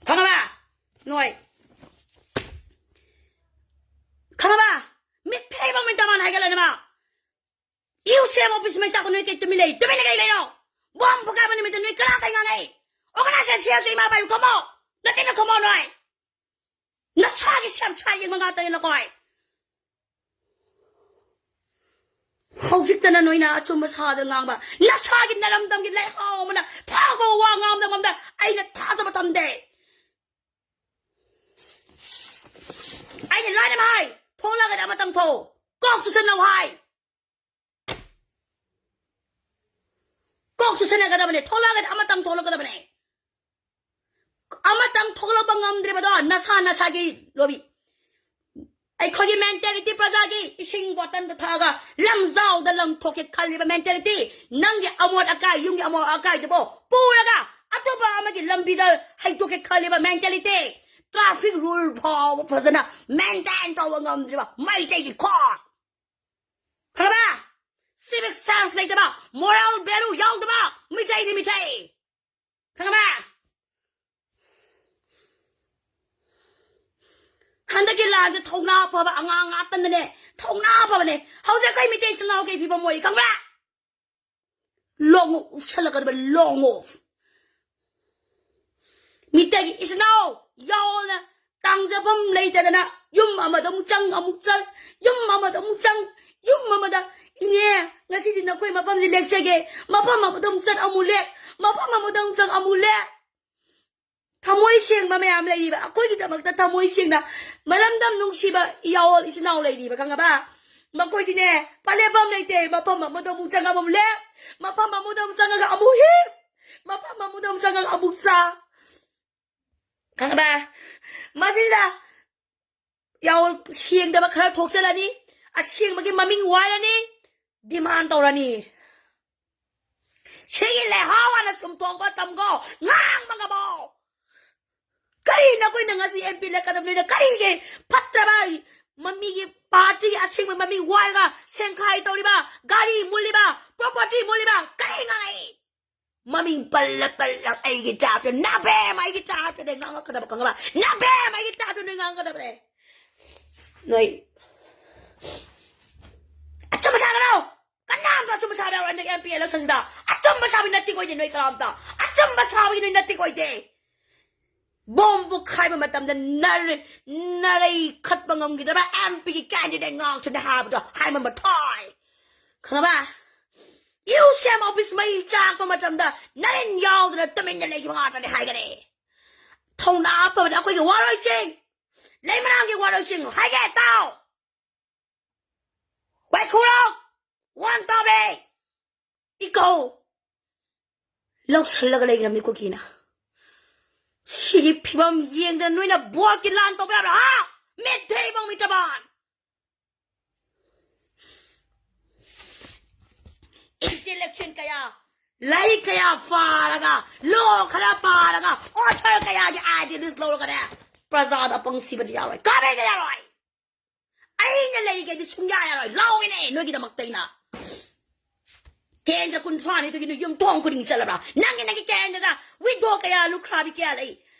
ꯈꯪꯉꯕ? ꯅꯣꯏ ꯈꯪꯉꯕ? ꯃꯤꯠ ꯊꯩꯕ ꯃꯤꯠ ꯇꯃꯥꯟ ꯍꯥꯏꯒꯠꯂꯅꯕ꯫ ꯏꯌꯨ ꯁꯤ ꯑꯦꯝ ꯑꯣꯐꯤꯁ ꯃꯩ ꯆꯥꯛꯄ ꯅꯣꯏ ꯀꯩ ꯇꯨꯃꯤꯟ ꯂꯩ? ꯇꯨꯃꯤꯟꯅ ꯀꯩ ꯂꯩꯅꯣ? ꯕꯣꯝ ꯄꯣꯈꯥꯏꯕ ꯅꯨꯃꯤꯠꯇ ꯅꯣꯏ ꯀꯅꯥ ꯀꯩ ꯉꯥꯡꯉꯛꯏ? ꯑꯣꯔꯒꯅꯥꯏꯖꯦꯁꯟ ꯁꯤꯌꯥꯁꯨ ꯏꯃꯥ ꯏꯄꯥꯕꯨ ꯈꯨꯝꯃꯣ꯫ ꯅꯆꯤꯟꯗ ꯈꯨꯝꯃꯣ ꯅꯣꯏ꯫ ꯅꯁꯥꯒꯤ ꯁꯦꯞ ꯁꯥꯏ ꯌꯦꯡꯕ ꯉꯥꯛꯇꯅꯤ ꯅꯈꯣꯏ꯫ ꯍꯧꯖꯤꯛꯇꯅ ꯅꯣꯏꯅ ꯑꯆꯨꯝꯕ ꯁꯥꯗꯅ ꯉꯥꯡꯕ, ꯅꯁꯥꯒꯤ ꯅꯔꯝꯗꯝꯒꯤ ꯂꯩꯍꯥꯎ ꯑꯃꯅ ꯊꯥꯛꯄ ꯋꯥ ꯉꯥꯡꯕꯗ ꯉꯝꯗ ꯑꯩꯅ ꯊꯥꯖꯕ ꯊꯝꯗꯦ꯫ ꯑꯩꯅ ꯂꯣꯏꯅꯃꯛ ꯍꯥꯏ, ꯊꯣꯛꯂꯒꯗꯤ ꯑꯃꯇꯪ ꯊꯣꯛꯎ, ꯀꯣꯛ ꯆꯨꯁꯟꯅꯧ ꯍꯥꯏ꯫ ꯀꯣꯛ ꯆꯨꯁꯟꯅꯒꯗꯕꯅꯦ, ꯊꯣꯛꯂꯛꯑꯒꯗꯤ ꯑꯃꯇꯪ ꯊꯣꯛꯂꯛꯀꯗꯕꯅꯦ꯫ ꯑꯃꯇꯪ ꯊꯣꯛꯂꯛꯄ ꯉꯝꯗ꯭ꯔꯤꯕꯗꯣ ꯅꯁꯥ ꯅꯁꯥꯒꯤ ꯂꯣꯕꯤ꯫ ꯑꯩꯈꯣꯏꯒꯤ mentality ꯄ꯭ꯔꯖꯥꯒꯤ ꯏꯁꯤꯡ ꯕꯣꯇꯜꯗ ꯊꯛꯑꯒ ꯂꯝꯖꯥꯎꯗ ꯂꯪꯊꯣꯛꯀꯦ ꯈꯜꯂꯤꯕ mentality, ꯅꯪꯒꯤ ꯑꯃꯣꯠ ꯑꯀꯥꯏ, ꯌꯨꯝꯒꯤ ꯑꯃꯣꯠ ꯑꯀꯥꯏꯗꯨꯕꯨ ꯄꯨꯔꯒ ꯑꯇꯣꯞꯄ ꯑꯃꯒꯤ ꯂꯝꯕꯤꯗ ꯍꯩꯗꯣꯛꯀꯦ ꯈꯜꯂꯤꯕ mentality, traffic rule ꯐꯥꯎꯕ ꯐꯖꯅ maintain ꯇꯧꯕ ꯉꯝꯗ꯭ꯔꯤꯕ ꯃꯩꯇꯩꯒꯤ ꯈꯣꯛ꯫ ꯈꯪꯉꯕ? civic sense ꯂꯩꯇꯕ, moral value ꯌꯥꯎꯗꯕ ꯃꯤꯇꯩꯅꯤ, ꯃꯤꯇꯩ꯫ ꯈꯪꯉꯕ? ꯍꯟꯗꯛꯀꯤ ꯂꯥꯟꯁꯦ ꯊꯧꯅꯥ ꯐꯕ ꯑꯉꯥꯡ ꯉꯥꯛꯇꯅꯅꯦ, ꯊꯧꯅꯥ ꯐꯕꯅꯦ꯫ ꯍꯧꯖꯤꯛ ꯑꯩꯈꯣꯏ ꯃꯤꯇꯩ ꯏꯆꯤꯟ ꯏꯅꯥꯎ ꯀꯩ ꯐꯤꯕꯝ ꯑꯣꯏꯔꯤ ꯈꯪꯕ꯭ꯔꯥ? ꯂꯣꯡ ꯑꯣꯐ ꯎꯞꯁꯜꯂꯛꯀꯗꯕ, ꯂꯣꯡ ꯑꯣꯐ꯫ ꯃꯤꯇꯩꯒꯤ ꯏꯆꯤꯟ ꯏꯅꯥꯎ ꯌꯥꯎꯅ ꯇꯥꯡꯖꯐꯝ ꯂꯩꯇꯗꯅ ꯌꯨꯝ ꯑꯃꯗ ꯑꯃꯨꯛ ꯆꯪ, ꯑꯃꯨꯛ ꯆꯪ, ꯌꯨꯝ ꯑꯃꯗ ꯑꯃꯨꯛ ꯆꯪ, ꯌꯨꯝ ꯑꯃꯗ, "ꯏꯅꯦ, ꯉꯁꯤꯗꯤ ꯅꯈꯣꯏ ꯃꯐꯝꯁꯤ ꯂꯦꯛꯆꯒꯦ", ꯃꯐꯝ ꯑꯃꯗ ꯑꯃꯨꯛ ꯆꯠ ꯑꯃꯨꯛ ꯂꯦꯛ, ꯃꯐꯝ ꯑꯃꯗ ꯑꯃꯨꯛ ꯆꯪ ꯑꯃꯨꯛ ꯂꯦꯛ꯫ ꯊꯃꯣꯏ ꯁꯦꯡꯕ ꯃꯌꯥꯝ ꯂꯩꯔꯤꯕ, ꯑꯩꯈꯣꯏꯒꯤꯗꯃꯛꯇ ꯊꯃꯣꯏ ꯁꯦꯡꯅ ꯃꯔꯝꯗꯝ ꯅꯨꯡꯁꯤꯕ ꯏꯌꯥꯑꯣꯜ ꯏꯆꯤꯟ ꯏꯅꯥꯎ ꯂꯩꯔꯤꯕ, ꯈꯪꯉꯕ? ꯃꯈꯣꯏꯗꯤꯅꯦ, ꯄꯂꯦꯞꯐꯝ ꯂꯩꯇꯦ, ꯃꯐꯝ ꯑꯃꯗ ꯑꯃꯨꯛ ꯆꯪꯉꯒ ꯑꯃꯨꯛ ꯂꯦꯞ, ꯃꯐꯝ ꯑꯃꯗ ꯑꯃꯨꯛ ꯆꯪꯉꯒ ꯑꯃꯨꯛ ꯍꯤꯞ, ꯃꯐꯝ ꯑꯃꯗ ꯑꯃꯨꯛ ꯆꯪꯉꯒ ꯑꯃꯨꯛ ꯆꯥ, ꯈꯪꯉꯕ? ꯃꯁꯤꯗ ꯌꯥꯑꯣꯜ ꯁꯦꯡꯗꯕ ꯈꯔ ꯊꯣꯛꯆꯜꯂꯅꯤ, ꯑꯁꯦꯡꯕꯒꯤ ꯃꯃꯤꯡ ꯋꯥꯏꯔꯅꯤ, ꯗꯤꯃꯥꯟ ꯇꯧꯔꯅꯤ꯫ ꯁꯤꯒꯤ ꯂꯩꯍꯥꯎ ꯍꯥꯟꯅ ꯁꯨꯝꯊꯣꯛꯄ ꯇꯝꯒꯣ, ꯉꯥꯡꯕ ꯉꯝꯃꯣ꯫ ꯀꯔꯤ ꯅꯈꯣꯏꯅ ꯉꯁꯤ ꯑꯦꯝ ꯄꯤ ꯂꯦꯞꯀꯗꯕ ꯅꯣꯏꯅ ꯀꯔꯤꯒꯤ ꯐꯠꯇ꯭ꯔꯕ ꯃꯃꯤꯒꯤ ꯄꯥꯔꯇꯤꯒꯤ ꯑꯁꯦꯡꯕ ꯃꯃꯤꯡ ꯋꯥꯏꯔꯒ ꯁꯦꯡꯈꯥꯏ ꯇꯧꯔꯤꯕ, ꯒꯥꯔꯤ ꯃꯨꯜꯂꯤꯕ, ꯄ꯭ꯔꯣꯄꯔꯇꯤ ꯃꯨꯜꯂꯤꯕ, ꯀꯔꯤ ꯉꯥꯡꯉꯛꯏ? ꯃꯃꯤꯡ ꯄꯜꯂ ꯄꯜꯂ ꯑꯩꯒꯤ ꯇꯥꯏꯞꯇ, ꯅꯥꯕꯦꯝ ꯑꯩꯒꯤ ꯇꯥꯏꯞꯇꯅꯦ ꯉꯥꯡꯉꯛꯀꯗꯕ, ꯈꯪꯉꯕ? ꯅꯥꯕꯦꯝ ꯑꯩꯒꯤ ꯇꯥꯏꯞꯇ ꯅꯣꯏ ꯉꯥꯡꯒꯗꯕꯅꯦ꯫ ꯅꯣꯏ ꯑꯆꯨꯝꯕ ꯁꯥꯒꯅꯣ꯫ ꯀꯅꯥꯝꯇ ꯑꯆꯨꯝꯕ ꯁꯥꯕ ꯌꯥꯔꯣꯏ ꯍꯟꯗꯛ ꯑꯦꯝ ꯄꯤ ꯏꯂꯦꯛꯁꯟꯁꯤꯗ꯫ ꯑꯆꯨꯝꯕ ꯁꯥꯕꯒꯤ ꯅꯠꯇꯤꯛ ꯑꯣꯏꯗꯦ ꯅꯣꯏ ꯀꯅꯥꯝꯇ꯫ ꯑꯆꯨꯝꯕ ꯁꯥꯕꯒꯤ ꯅꯣꯏ ꯅꯠꯇꯤꯛ ꯑꯣꯏꯗꯦ꯫ ꯕꯣꯝ ꯄꯣꯈꯥꯏꯕ ꯃꯇꯝꯗ ꯅꯔ-, ꯅꯔꯩ ꯈꯠꯄ ꯉꯝꯈꯤꯗꯕ ꯑꯦꯝ ꯄꯤꯒꯤ ꯀꯦꯟꯗꯤꯗꯦꯠ ꯉꯥꯛꯇꯅꯦ ꯍꯥꯏꯕꯗꯣ ꯍꯥꯏꯃꯟꯕ ꯊꯣꯏ꯫ ꯈꯪꯉꯕ? ꯌꯨ ꯁꯤ ꯑꯦꯝ ꯑꯣꯐꯤꯁ ꯃꯩ ꯆꯥꯛꯄ ꯃꯇꯝꯗ ꯅꯔꯦꯟ ꯌꯥꯎꯗꯅ ꯇꯨꯃꯤꯟꯅ ꯂꯩꯈꯤꯕ ꯉꯥꯛꯇꯅꯦ ꯍꯥꯏꯒꯅꯤ꯫ ꯊꯧꯅꯥ ꯐꯕꯗ ꯑꯩꯈꯣꯏꯒꯤ ꯋꯥꯔꯣꯏꯁꯤꯡ, ꯂꯩꯃꯔꯥꯝꯒꯤ ꯋꯥꯔꯣꯏꯁꯤꯡ ꯍꯥꯏꯒꯦ ꯇꯥꯎ꯫ ꯋꯥꯏꯈꯨꯔꯣꯛ, ꯋꯥꯟ ꯇꯥꯕꯦ, ꯏꯀꯧ ꯂꯧꯁꯜꯂꯒ ꯂꯩꯈ꯭ꯔꯕꯅꯤ ꯀꯨꯀꯤꯅ꯫ ꯁꯤꯒꯤ ꯐꯤꯕꯝ ꯌꯦꯡꯗꯅ ꯅꯣꯏꯅ ꯚꯣꯠꯀꯤ ꯂꯥꯟ ꯇꯧꯕ ꯌꯥꯕ꯭ꯔꯥ, ꯍꯥ? ꯃꯤꯠꯊꯤ ꯄꯪꯃꯤ ꯇꯕꯥꯟ꯫ Intellectual ꯀꯌꯥ, ꯂꯥꯏꯔꯤꯛ ꯀꯌꯥ ꯄꯥꯔꯒ, ꯂꯣ ꯈꯔ ꯄꯥꯔꯒ, ꯑꯣꯊꯔ ꯀꯌꯥꯒꯤ ꯑꯥꯏꯗꯤꯌꯥꯁ ꯂꯧꯔꯒꯅꯦ, ꯄ꯭ꯔꯖꯥꯗ ꯑꯄꯪ ꯁꯤꯕꯗꯤ ꯌꯥꯔꯣꯏ, ꯀꯥꯟꯅꯩꯗ ꯌꯥꯔꯣꯏ꯫ ꯑꯩꯅ ꯂꯩꯔꯤꯈꯩꯗꯤ ꯁꯨꯡꯌꯥ ꯌꯥꯔꯣꯏ, ꯂꯥꯎꯏꯅꯦ ꯅꯣꯏꯒꯤꯗꯃꯛꯇ ꯑꯩꯅ꯫ ꯀꯦꯟꯗ꯭ꯔ ꯀꯨꯟꯊ꯭ꯔꯥꯅꯤꯊꯣꯏꯒꯤ ꯅꯣꯏ ꯌꯨꯝꯊꯣꯡ ꯈꯨꯗꯤꯡꯒꯤ ꯆꯠꯂꯕ꯭ꯔꯥ? ꯅꯪꯒꯤ, ꯅꯪꯒꯤ ꯀꯦꯟꯗ꯭ꯔꯗ ꯋꯤꯗꯣ ꯀꯌꯥ, ꯂꯨꯈ꯭ꯔꯥꯕꯤ ꯀꯌꯥ ꯂꯩ?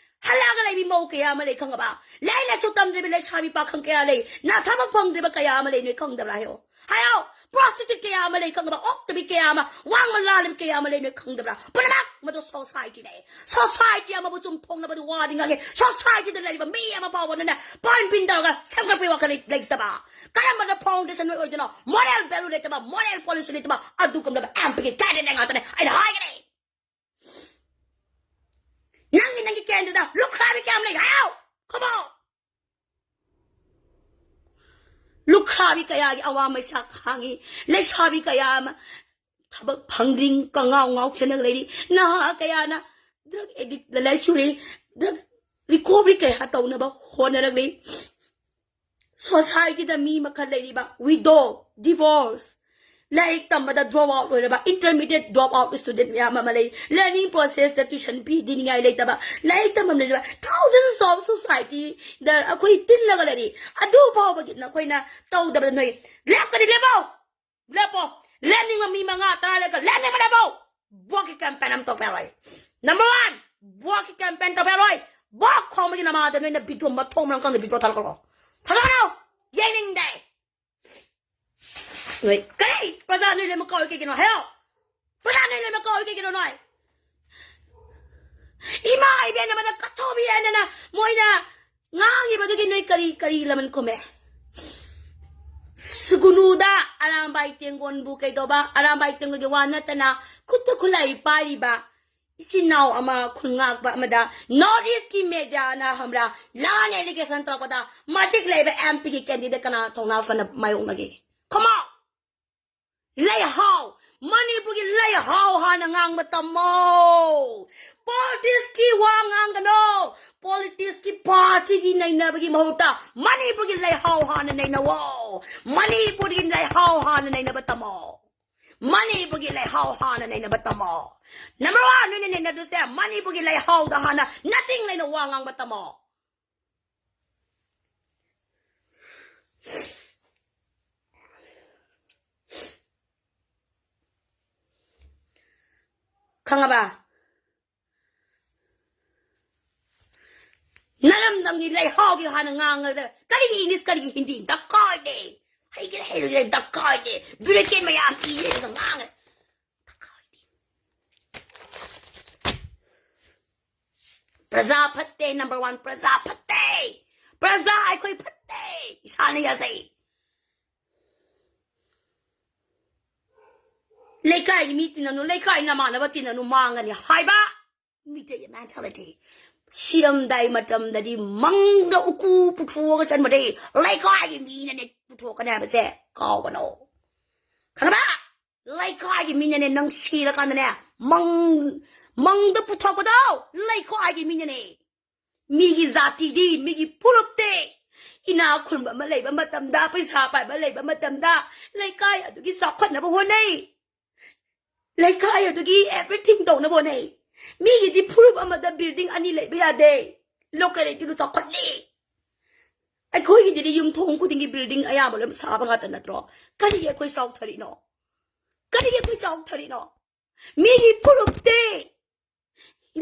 ꯍꯜꯂꯛꯑꯒ ꯂꯩꯕꯤ ꯃꯧ ꯀꯌꯥ ꯑꯃ ꯂꯩ, ꯈꯪꯉꯕ? ꯂꯥꯏꯔꯤꯛ ꯂꯥꯏꯁꯨ ꯇꯝꯗ꯭ꯔꯤꯕ ꯂꯩꯁꯥꯕꯤ ꯄꯥꯈꯪ ꯀꯌꯥ ꯂꯩ? ꯅ ꯊꯕꯛ ꯐꯪꯗ꯭ꯔꯤꯕ ꯀꯌꯥ ꯑꯃ ꯂꯩ, ꯅꯣꯏ ꯈꯪꯗꯕ꯭ꯔꯥ? ꯍꯥꯏꯌꯣ, ꯍꯥꯏꯌꯣ꯫ ꯄ꯭ꯔꯣꯁꯇꯤꯇ꯭ꯌꯨꯠ ꯀꯌꯥ ꯑꯃ ꯂꯩ, ꯈꯪꯉꯕ? ꯑꯣꯛꯇꯕꯤ ꯀꯌꯥ ꯑꯃ, ꯋꯥꯡꯃ ꯂꯥꯜꯂꯕꯤ ꯀꯌꯥ ꯑꯃ ꯂꯩ, ꯅꯣꯏ ꯈꯪꯗꯕ꯭ꯔꯥ? ꯄꯨꯝꯅꯃꯛ ꯃꯗꯨ ꯁꯣꯁꯥꯏꯇꯤꯅꯦ꯫ ꯁꯣꯁꯥꯏꯇꯤ ꯑꯃꯕꯨ ꯆꯨꯝꯊꯣꯛꯅꯕꯗꯤ ꯋꯥꯗꯤ ꯉꯥꯡꯉꯦ꯫ ꯁꯣꯁꯥꯏꯇꯤꯗ ꯂꯩꯔꯤꯕ ꯃꯤ ꯑꯃ ꯐꯥꯎꯕꯅꯅꯦ ꯄꯥꯟ ꯄꯤꯟ ꯇꯧꯔꯒ ꯁꯦꯝꯒꯠꯄꯒꯤ ꯋꯥꯈꯜ ꯂꯩ-, ꯂꯩꯇꯕ꯫ ꯀꯔꯝꯕꯅ ꯐꯥꯎꯟꯗꯦꯁꯟ ꯑꯣꯏꯗꯣꯏꯅꯣ? ꯃꯣꯔꯦꯜ ꯚꯦꯂꯨ ꯂꯩꯇꯕ, ꯃꯣꯔꯦꯜ ꯄꯣꯂꯤꯁꯤ ꯂꯩꯇꯕ, ꯑꯗꯨꯒꯨꯝꯂꯕ ꯑꯦꯝ ꯄꯤꯒꯤ ꯀꯦꯟꯗꯤꯗꯦꯠ ꯉꯥꯛꯇꯅꯦ ꯑꯩꯅ ꯍꯥꯏꯒꯅꯤ꯫ ꯅꯪꯒꯤ, ꯅꯪꯒꯤ ꯀꯦꯟꯗꯤꯗꯦꯠ ꯂꯨꯈ꯭ꯔꯥꯕꯤ ꯀꯌꯥꯝ ꯂꯩ? ꯍꯥꯏꯌꯣ꯫ Come on꯫ ꯂꯨꯈ꯭ꯔꯥꯕꯤ ꯀꯌꯥꯒꯤ ꯑꯋꯥ ꯃꯩꯁꯥ ꯈꯥꯡꯉꯤ꯫ ꯂꯩꯁꯥꯕꯤ ꯀꯌꯥ ꯑꯃ ꯊꯕꯛ ꯐꯪꯗ꯭ꯔꯤ, ꯀꯉꯥꯎ ꯉꯥꯎꯁꯟꯅ ꯂꯩꯔꯤ꯫ ꯅꯍꯥ ꯀꯌꯥꯅ ꯗ꯭ꯔꯒ ꯑꯦꯗꯤꯛꯇ ꯂꯩꯆꯨꯔꯤ꯫ ꯗ꯭ꯔꯒ ꯔꯤꯀꯣꯚꯔꯤ ꯀꯌꯥ ꯇꯧꯅꯕ ꯍꯣꯠꯅꯔꯛꯂꯤ꯫ ꯁꯣꯁꯥꯏꯇꯤꯗ ꯃꯤ ꯃꯈꯜ ꯂꯩꯔꯤꯕ ꯋꯤꯗꯣ, ꯗꯤꯚꯣꯔꯁ, ꯂꯥꯏꯔꯤꯛ ꯇꯝꯕꯗ ꯗ꯭ꯔꯣꯞ ꯑꯥꯎꯠ ꯑꯣꯏꯔꯕ, ꯏꯟꯇꯔꯃꯤꯗꯤꯌꯦꯠ ꯗ꯭ꯔꯣꯞ ꯑꯥꯎꯠ ꯁ꯭ꯇꯨꯗꯦꯟ ꯃꯌꯥꯝ ꯑꯃ ꯂꯩ꯫ ꯂꯔꯅꯤꯡ ꯄ꯭ꯔꯣꯁꯦꯁꯇ ꯇ꯭ꯌꯨꯁꯟ ꯐꯤ ꯊꯤꯅꯤꯡꯉꯥꯏ ꯂꯩꯇꯕ, ꯂꯥꯏꯔꯤꯛ ꯇꯝꯐꯝ ꯂꯩꯇꯕ, ꯊꯥꯎꯖꯟꯁ ꯑꯣꯐ ꯁꯣꯁꯥꯏꯇꯤꯗ ꯑꯩꯈꯣꯏ ꯇꯤꯜꯂꯒ ꯂꯩꯔꯤ꯫ ꯑꯗꯨ ꯐꯥꯎꯕꯒꯤ ꯅꯈꯣꯏꯅ ꯇꯧꯗꯕꯗ ꯅꯣꯏ ꯂꯦꯞꯀꯅꯤ, ꯂꯦꯞꯄꯣ, ꯂꯦꯞꯄꯣ꯫ ꯂꯦꯞꯅꯤꯡꯕ ꯃꯤ ꯃꯉꯥ ꯇꯔꯥ ꯂꯦꯞꯀ-, ꯂꯦꯞꯅꯤꯡꯕ ꯂꯦꯞꯄꯣ꯫ ꯚꯣꯠꯀꯤ ꯀꯦꯝꯄꯦꯟ ꯑꯃ ꯇꯧꯕ ꯌꯥꯔꯣꯏ꯫ ꯅꯝꯕꯔ ꯋꯥꯟ, ꯚꯣꯠꯀꯤ ꯀꯦꯝꯄꯦꯟ ꯇꯧꯕ ꯌꯥꯔꯣꯏ꯫ ꯚꯣꯠ ꯈꯣꯝꯕꯒꯤ ꯅꯃꯥꯗ ꯅꯣꯏꯅ ꯚꯤꯗꯤꯑꯣ ꯃꯊꯣꯡ ꯃꯔꯝ ꯈꯪꯗ ꯚꯤꯗꯤꯑꯣ ꯊꯥꯒꯠꯂꯛꯀꯅꯣ꯫ ꯊꯥꯒꯠꯂꯛꯀꯅꯣ꯫ ꯌꯦꯡꯅꯤꯡꯗꯦ꯫ ꯅꯣꯏ ꯀꯔꯤ ꯄ꯭ꯔꯖꯥ ꯅꯣꯏ ꯂꯣꯏꯅꯃꯛ ꯀꯥꯎꯏ ꯀꯩꯒꯤꯅꯣ? ꯍꯥꯏꯌꯣ꯫ ꯄ꯭ꯔꯖꯥ ꯅꯣꯏ ꯂꯣꯏꯅꯃꯛ ꯀꯥꯎꯏ ꯀꯩꯒꯤꯅꯣ ꯅꯣꯏ? ꯏꯃꯥ ꯏꯕꯦꯟ ꯑꯃꯗ ꯀꯠꯊꯣꯛꯄꯤꯔꯦ ꯍꯥꯏꯅ ꯃꯣꯏꯅ ꯉꯥꯡꯉꯤꯕꯗꯨꯒꯤ ꯅꯣꯏ ꯀꯔꯤ, ꯀꯔꯤ ꯂꯃꯟ ꯈꯨꯝꯃꯦ? ꯁꯨꯒꯨꯅꯨꯗ ꯑꯔꯥꯝꯕꯥꯏ ꯇꯦꯡꯒꯣꯟꯕꯨ ꯀꯩꯗꯧꯕ? ꯑꯔꯥꯝꯕꯥꯏ ꯇꯦꯡꯒꯣꯟꯒꯤ ꯋꯥ ꯅꯠꯇꯅ ꯈꯨꯠꯇ ꯈꯨꯠꯂꯥꯏ ꯄꯥꯏꯔꯤꯕ ꯏꯆꯤꯟ ꯏꯅꯥꯎ ꯑꯃ, ꯈꯨꯟ ꯉꯥꯛꯄ ꯑꯃꯗ ꯅꯣꯔꯠ ꯏꯁꯀꯤ ꯃꯦꯗꯤꯌꯥꯅ ꯈꯪꯕ꯭ꯔꯥ, ꯂꯥꯟ ꯑꯦꯂꯤꯒꯦꯁꯟ ꯇꯧꯔꯛꯄꯗ ꯃꯇꯤꯛ ꯂꯩꯕ ꯑꯦꯝ ꯄꯤꯒꯤ ꯀꯦꯟꯗꯤꯗꯦꯠ ꯀꯅꯥ ꯊꯧꯅꯥ ꯐꯅ ꯃꯥꯌꯣꯛꯅꯒꯦ? Come on! ꯂꯩꯍꯥꯎ, ꯃꯅꯤꯄꯨꯔꯒꯤ ꯂꯩꯍꯥꯎ ꯍꯥꯟꯅ ꯉꯥꯡꯕ ꯇꯝꯃꯣ꯫ ꯄꯣꯂꯤꯇꯤꯛꯁꯀꯤ ꯋꯥ ꯉꯥꯡꯒꯅꯣ꯫ ꯄꯣꯂꯤꯇꯤꯛꯁꯀꯤ ꯄꯥꯔꯇꯤꯒꯤ ꯅꯩꯅꯕꯒꯤ ꯃꯍꯨꯠꯇ ꯃꯅꯤꯄꯨꯔꯒꯤ ꯂꯩꯍꯥꯎ ꯍꯥꯟꯅ ꯅꯩꯅꯋꯣ꯫ ꯃꯅꯤꯄꯨꯔꯒꯤ ꯂꯩꯍꯥꯎ ꯍꯥꯟꯅ ꯅꯩꯅꯕ ꯇꯝꯃꯣ꯫ ꯃꯅꯤꯄꯨꯔꯒꯤ ꯂꯩꯍꯥꯎ ꯍꯥꯟꯅ ꯅꯩꯅꯕ ꯇꯝꯃꯣ꯫ ꯅꯝꯕꯔ ꯋꯥꯟ ꯅꯣꯏꯅ ꯅꯩꯅꯗꯣꯏꯁꯦ ꯃꯅꯤꯄꯨꯔꯒꯤ ꯂꯩꯍꯥꯎꯗ ꯍꯥꯟꯅ ꯅꯇꯤꯡ ꯂꯩꯅ ꯋꯥ ꯉꯥꯡꯕ ꯇꯝꯃꯣ꯫ ꯈꯪꯉꯕ? ꯅꯔꯝꯗꯝꯒꯤ ꯂꯩꯍꯥꯎꯒꯤ ꯍꯥꯟꯅ ꯉꯥꯡꯉꯗ ꯀꯔꯤꯒꯤ ꯏꯪꯂꯤꯁ, ꯀꯔꯤꯒꯤ ꯍꯤꯟꯗꯤ? ꯗꯔꯀꯥꯔ ꯑꯣꯏꯗꯦ꯫ ꯍꯩꯒꯦꯔꯥ ꯍꯩꯔꯣꯏꯒꯦꯔꯥ ꯗꯔꯀꯥꯔ ꯑꯣꯏꯗꯦ꯫ ꯕ꯭ꯔꯤꯇꯦꯟ ꯃꯌꯥꯝ ꯏꯔꯦꯒ ꯉꯥꯡꯉꯦ꯫ ꯗꯔꯀꯥꯔ ꯑꯣꯏꯗꯦ꯫ ꯄ꯭ꯔꯖꯥ ꯐꯠꯇꯦ, ꯅꯝꯕꯔ ꯋꯥꯟ ꯄ꯭ꯔꯖꯥ ꯐꯠꯇꯦ꯫ ꯄ꯭ꯔꯖꯥ ꯑꯩꯈꯣꯏ ꯐꯠꯇꯦ꯫ ꯏꯁꯥꯅ ꯌꯥꯖꯩ꯫ ꯂꯩꯀꯥꯏꯒꯤ ꯃꯤ ꯇꯤꯟꯅꯅꯨ, ꯂꯩꯀꯥꯏ ꯅꯃꯥꯟꯅꯕ ꯇꯤꯟꯅꯅꯨ, ꯃꯥꯡꯒꯅꯤ ꯍꯥꯏꯕ꯫ ꯃꯤꯇꯩꯒꯤ ꯃꯦꯟꯇꯥꯂꯤꯇꯤ꯫ ꯁꯤꯔꯝꯗꯥꯏ ꯃꯇꯝꯗꯗꯤ ꯃꯪꯗ ꯎꯀꯨ ꯄꯨꯊꯣꯛꯑꯒ ꯆꯟꯕꯗꯤ ꯂꯩꯀꯥꯏꯒꯤ ꯃꯤꯅꯅꯦ ꯄꯨꯊꯣꯛꯀꯅꯤ ꯍꯥꯏꯕꯁꯦ ꯀꯥꯎꯒꯅꯨ꯫ ꯈꯪꯉꯕ? ꯂꯩꯀꯥꯏꯒꯤ ꯃꯤꯅꯅꯦ ꯅꯪ ꯁꯤꯔꯀꯥꯟꯗꯅꯦ ꯃꯪ, ꯃꯪꯗ ꯄꯨꯊꯣꯛꯄꯗꯣ ꯂꯩꯀꯥꯏꯒꯤ ꯃꯤꯅꯅꯦ꯫ ꯃꯤꯒꯤ ꯖꯥꯇꯤꯗꯤ, ꯃꯤꯒꯤ ꯐꯨꯔꯨꯞꯇꯤ ꯏꯅꯥꯛ ꯈꯨꯟꯕ ꯑꯃ ꯂꯩꯕ ꯃꯇꯝꯗ, ꯄꯩꯁꯥ ꯄꯥꯏꯕ ꯂꯩꯕ ꯃꯇꯝꯗ ꯂꯩꯀꯥꯏ ꯑꯗꯨꯒꯤ ꯆꯥꯎꯈꯠꯅꯕ ꯍꯣꯠꯅꯩ꯫ ꯂꯩꯀꯥꯏ ꯑꯗꯨꯒꯤ everything ꯇꯧꯅꯕ ꯍꯣꯠꯅꯩ꯫ ꯃꯤꯒꯤꯗꯤ ꯐꯨꯔꯨꯞ ꯑꯃꯗ building ꯑꯅꯤ ꯂꯩꯕ ꯌꯥꯗꯦ꯫ Localityꯗꯨ ꯆꯥꯎꯈꯠꯂꯤ꯫ ꯑꯩꯈꯣꯏꯒꯤꯗꯤ ꯌꯨꯝꯊꯣꯡ ꯈꯨꯗꯤꯡꯒꯤ building ꯑꯌꯥꯝꯕ ꯂꯣꯏ ꯁꯥꯕ ꯉꯥꯛꯇ ꯅꯠꯇ꯭ꯔꯣ? ꯀꯔꯤꯒꯤ ꯑꯩꯈꯣꯏ ꯆꯥꯎꯊꯔꯤꯅꯣ? ꯀꯔꯤꯒꯤ ꯑꯩꯈꯣꯏ ꯆꯥꯎꯊꯔꯤꯅꯣ? ꯃꯤꯒꯤ ꯐꯨꯔꯨꯞꯇꯤ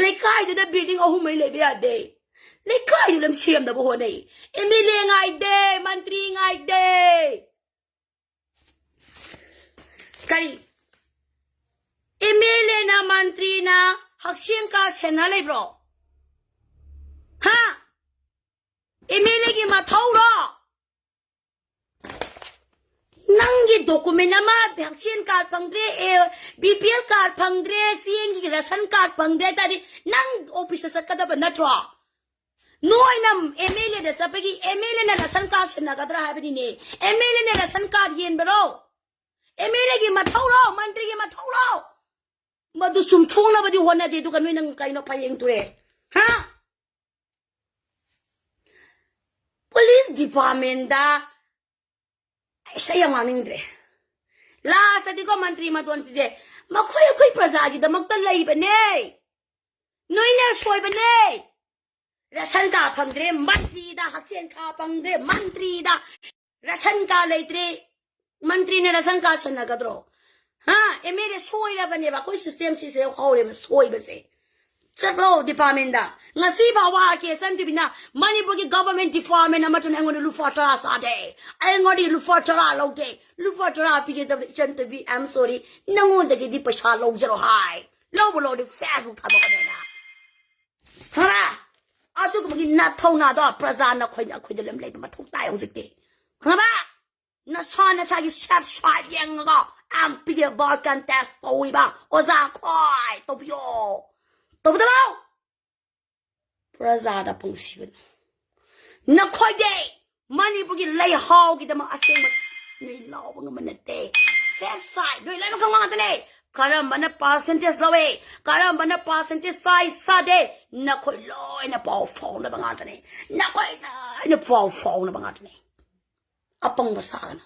ꯂꯩꯀꯥꯏꯗꯨꯗ building ꯑꯍꯨꯝ ꯃꯔꯤ ꯂꯩꯕ ꯌꯥꯗꯦ꯫ ꯂꯩꯀꯥꯏꯗꯨ ꯂꯣꯏ ꯁꯦꯝꯅꯕ ꯍꯣꯠꯅꯩ꯫ MLA ꯉꯥꯏꯗꯦ, ꯃꯟꯇ꯭ꯔꯤ ꯉꯥꯏꯗꯦ꯫ ꯀꯔꯤ? MLAꯅ ꯃꯟꯇ꯭ꯔꯤꯅ ꯍꯛꯁꯦꯜ card ꯁꯦꯟꯅ ꯂꯩꯕ꯭ꯔꯣ? ꯍꯥ? MLAꯒꯤ ꯃꯊꯧꯔꯣ? ꯅꯪꯒꯤ document ꯑꯃ ꯍꯛꯁꯦꯜ card ꯐꯪꯗ꯭ꯔꯦ, ꯑꯦ, BPL card ꯐꯪꯗ꯭ꯔꯦ, ꯆꯦꯡꯒꯤ ration card ꯐꯪꯗ꯭ꯔꯦ ꯍꯥꯏ ꯇꯥꯔꯗꯤ ꯅꯪ officeꯇ ꯆꯠꯀꯗꯕ ꯅꯠꯇ꯭ꯔꯣ? ꯅꯣꯏꯅ MLAꯗ ꯆꯠꯄꯒꯤ MLAꯅ ration card ꯁꯤꯟꯅꯒꯗ꯭ꯔꯥ ꯍꯥꯏꯕꯅꯤꯅꯦ꯫ MLAꯅ ration card ꯌꯦꯟꯕꯔꯣ? MLAꯒꯤ ꯃꯊꯧꯔꯣ? ꯃꯟꯇ꯭ꯔꯤꯒꯤ ꯃꯊꯧꯔꯣ? ꯃꯗꯨ ꯆꯨꯝꯊꯣꯛꯅꯕꯗꯤ ꯍꯣꯠꯅꯗꯦ, ꯑꯗꯨꯒ ꯅꯣꯏ ꯅꯪ ꯀꯩꯅꯣ ꯐꯌꯦꯡ ꯇꯨꯔꯦ? ꯍꯥ? Police departmentꯗ ꯑꯩꯁꯦ ꯌꯥꯝ ꯉꯥꯡꯅꯤꯡꯗ꯭ꯔꯦ꯫ Lastꯇꯗꯤꯀꯣ ꯃꯟꯇ꯭ꯔꯤ ꯃꯇꯣꯟꯁꯤꯗꯤ ꯃꯈꯣꯏ ꯑꯩꯈꯣꯏ ꯄ꯭ꯔꯖꯥꯒꯤꯗꯃꯛꯇ ꯂꯩꯕꯅꯦ꯫ ꯅꯣꯏꯅ ꯁꯣꯏꯕꯅꯦ꯫ Ration card ꯐꯪꯗ꯭ꯔꯦ ꯃꯟꯇ꯭ꯔꯤꯗ, ꯍꯛꯁꯦꯜ card ꯐꯪꯗ꯭ꯔꯦ ꯃꯟꯇ꯭ꯔꯤꯗ, ration card ꯂꯩꯇ꯭ꯔꯦ ꯃꯟꯇ꯭ꯔꯤꯅ ration card ꯁꯤꯟꯅꯒꯗ꯭ꯔꯣ? ꯍꯥ? ꯑꯦꯝ ꯑꯦꯜ ꯑꯦ ꯁꯣꯏꯔꯕꯅꯦꯕ, ꯑꯩꯈꯣꯏ ꯁꯤꯁꯇꯦꯝꯁꯤꯁꯦ ꯍꯧꯔꯦꯕ ꯁꯣꯏꯕꯁꯦ꯫ ꯆꯠꯂꯣ ꯗꯤꯄꯥꯔꯠꯃꯦꯟꯗ꯫ ꯉꯁꯤ ꯐꯥꯎꯕ ꯑꯥꯔ ꯀꯦ ꯁꯟ ꯇꯤ ꯚꯤꯅ ꯃꯅꯤꯄꯨꯔꯒꯤ ꯒꯚꯔꯟꯃꯦꯟ ꯗꯤꯄꯥꯔꯠꯃꯦꯟ ꯑꯃꯠꯇꯅ ꯑꯩꯉꯣꯟꯗ ꯂꯨꯄꯥ ꯇꯔꯥ ꯆꯥꯗꯦ꯫ ꯑꯩꯉꯣꯟꯗꯒꯤ ꯂꯨꯄꯥ ꯇꯔꯥ ꯂꯧꯗꯦ꯫ ꯂꯨꯄꯥ ꯇꯔꯥ ꯄꯤꯒꯗꯕꯗ ꯏꯆꯟ T V, I am sorry, ꯅꯪꯉꯣꯟꯗꯒꯤꯗꯤ ꯄꯩꯁꯥ ꯂꯧꯖꯔꯣ ꯍꯥꯏ꯫ ꯂꯧꯕ ꯂꯧꯔꯗꯤ ꯐꯦꯁꯕꯨꯛ ꯊꯥꯗꯣꯛꯀꯅꯤꯅ꯫ ꯈꯪꯉꯕ? ꯑꯗꯨꯒꯨꯝꯕꯒꯤ ꯅꯊꯧꯅꯥꯗꯣ ꯄ꯭ꯔꯖꯥꯅ ꯑꯩꯈꯣꯏꯅ, ꯑꯩꯈꯣꯏꯗ ꯂꯣꯏ ꯂꯩꯕ ꯃꯊꯧ ꯇꯥꯏ ꯍꯧꯖꯤꯛꯇꯤ꯫ ꯈꯪꯉꯕ? ꯅꯁꯥ ꯅꯁꯥꯒꯤ ꯁꯦꯞ ꯁꯥꯏꯠ ꯌꯦꯡꯉꯒ ꯑꯦꯝ ꯄꯤ ꯑꯦ ꯕꯥꯔ ꯀꯟꯇꯦꯁ ꯇꯧꯔꯤꯕ ꯑꯣꯖꯥ ꯈꯣꯏ ꯇꯧꯕꯤꯌꯣ꯫ ꯇꯧꯕꯤꯗꯕꯣ? ꯄ꯭ꯔꯖꯥꯗ ꯄꯨꯡꯁꯤꯕꯅꯤ꯫ ꯅꯈꯣꯏꯗꯤ ꯃꯅꯤꯄꯨꯔꯒꯤ ꯂꯩꯍꯥꯎꯒꯤꯗꯃꯛ ꯑꯁꯦꯡꯕ ꯅꯣꯏ ꯂꯥꯎꯕ ꯉꯝꯕ ꯅꯠꯇꯦ꯫ ꯁꯦꯞ ꯁꯥꯏꯠ ꯅꯣꯏ ꯂꯣꯏꯅꯃꯛ ꯈꯪꯕ ꯉꯥꯛꯇꯅꯦ꯫ ꯀꯔꯝꯕꯅ ꯄꯥꯔꯁꯦꯟꯇꯦꯖ ꯂꯧꯋꯦ, ꯀꯔꯝꯕꯅ ꯄꯥꯔꯁꯦꯟꯇꯦꯖ ꯆꯥꯏ ꯆꯥꯗꯦ, ꯅꯈꯣꯏ ꯂꯣꯏꯅ ꯄꯥꯎ ꯐꯥꯎꯅꯕ ꯉꯥꯛꯇꯅꯦ꯫ ꯅꯈꯣꯏ ꯂꯣꯏꯅ ꯄꯥꯎ ꯐꯥꯎꯅꯕ ꯉꯥꯛꯇꯅꯦ꯫ ꯑꯄꯪꯕ ꯁꯥꯒꯅꯨ꯫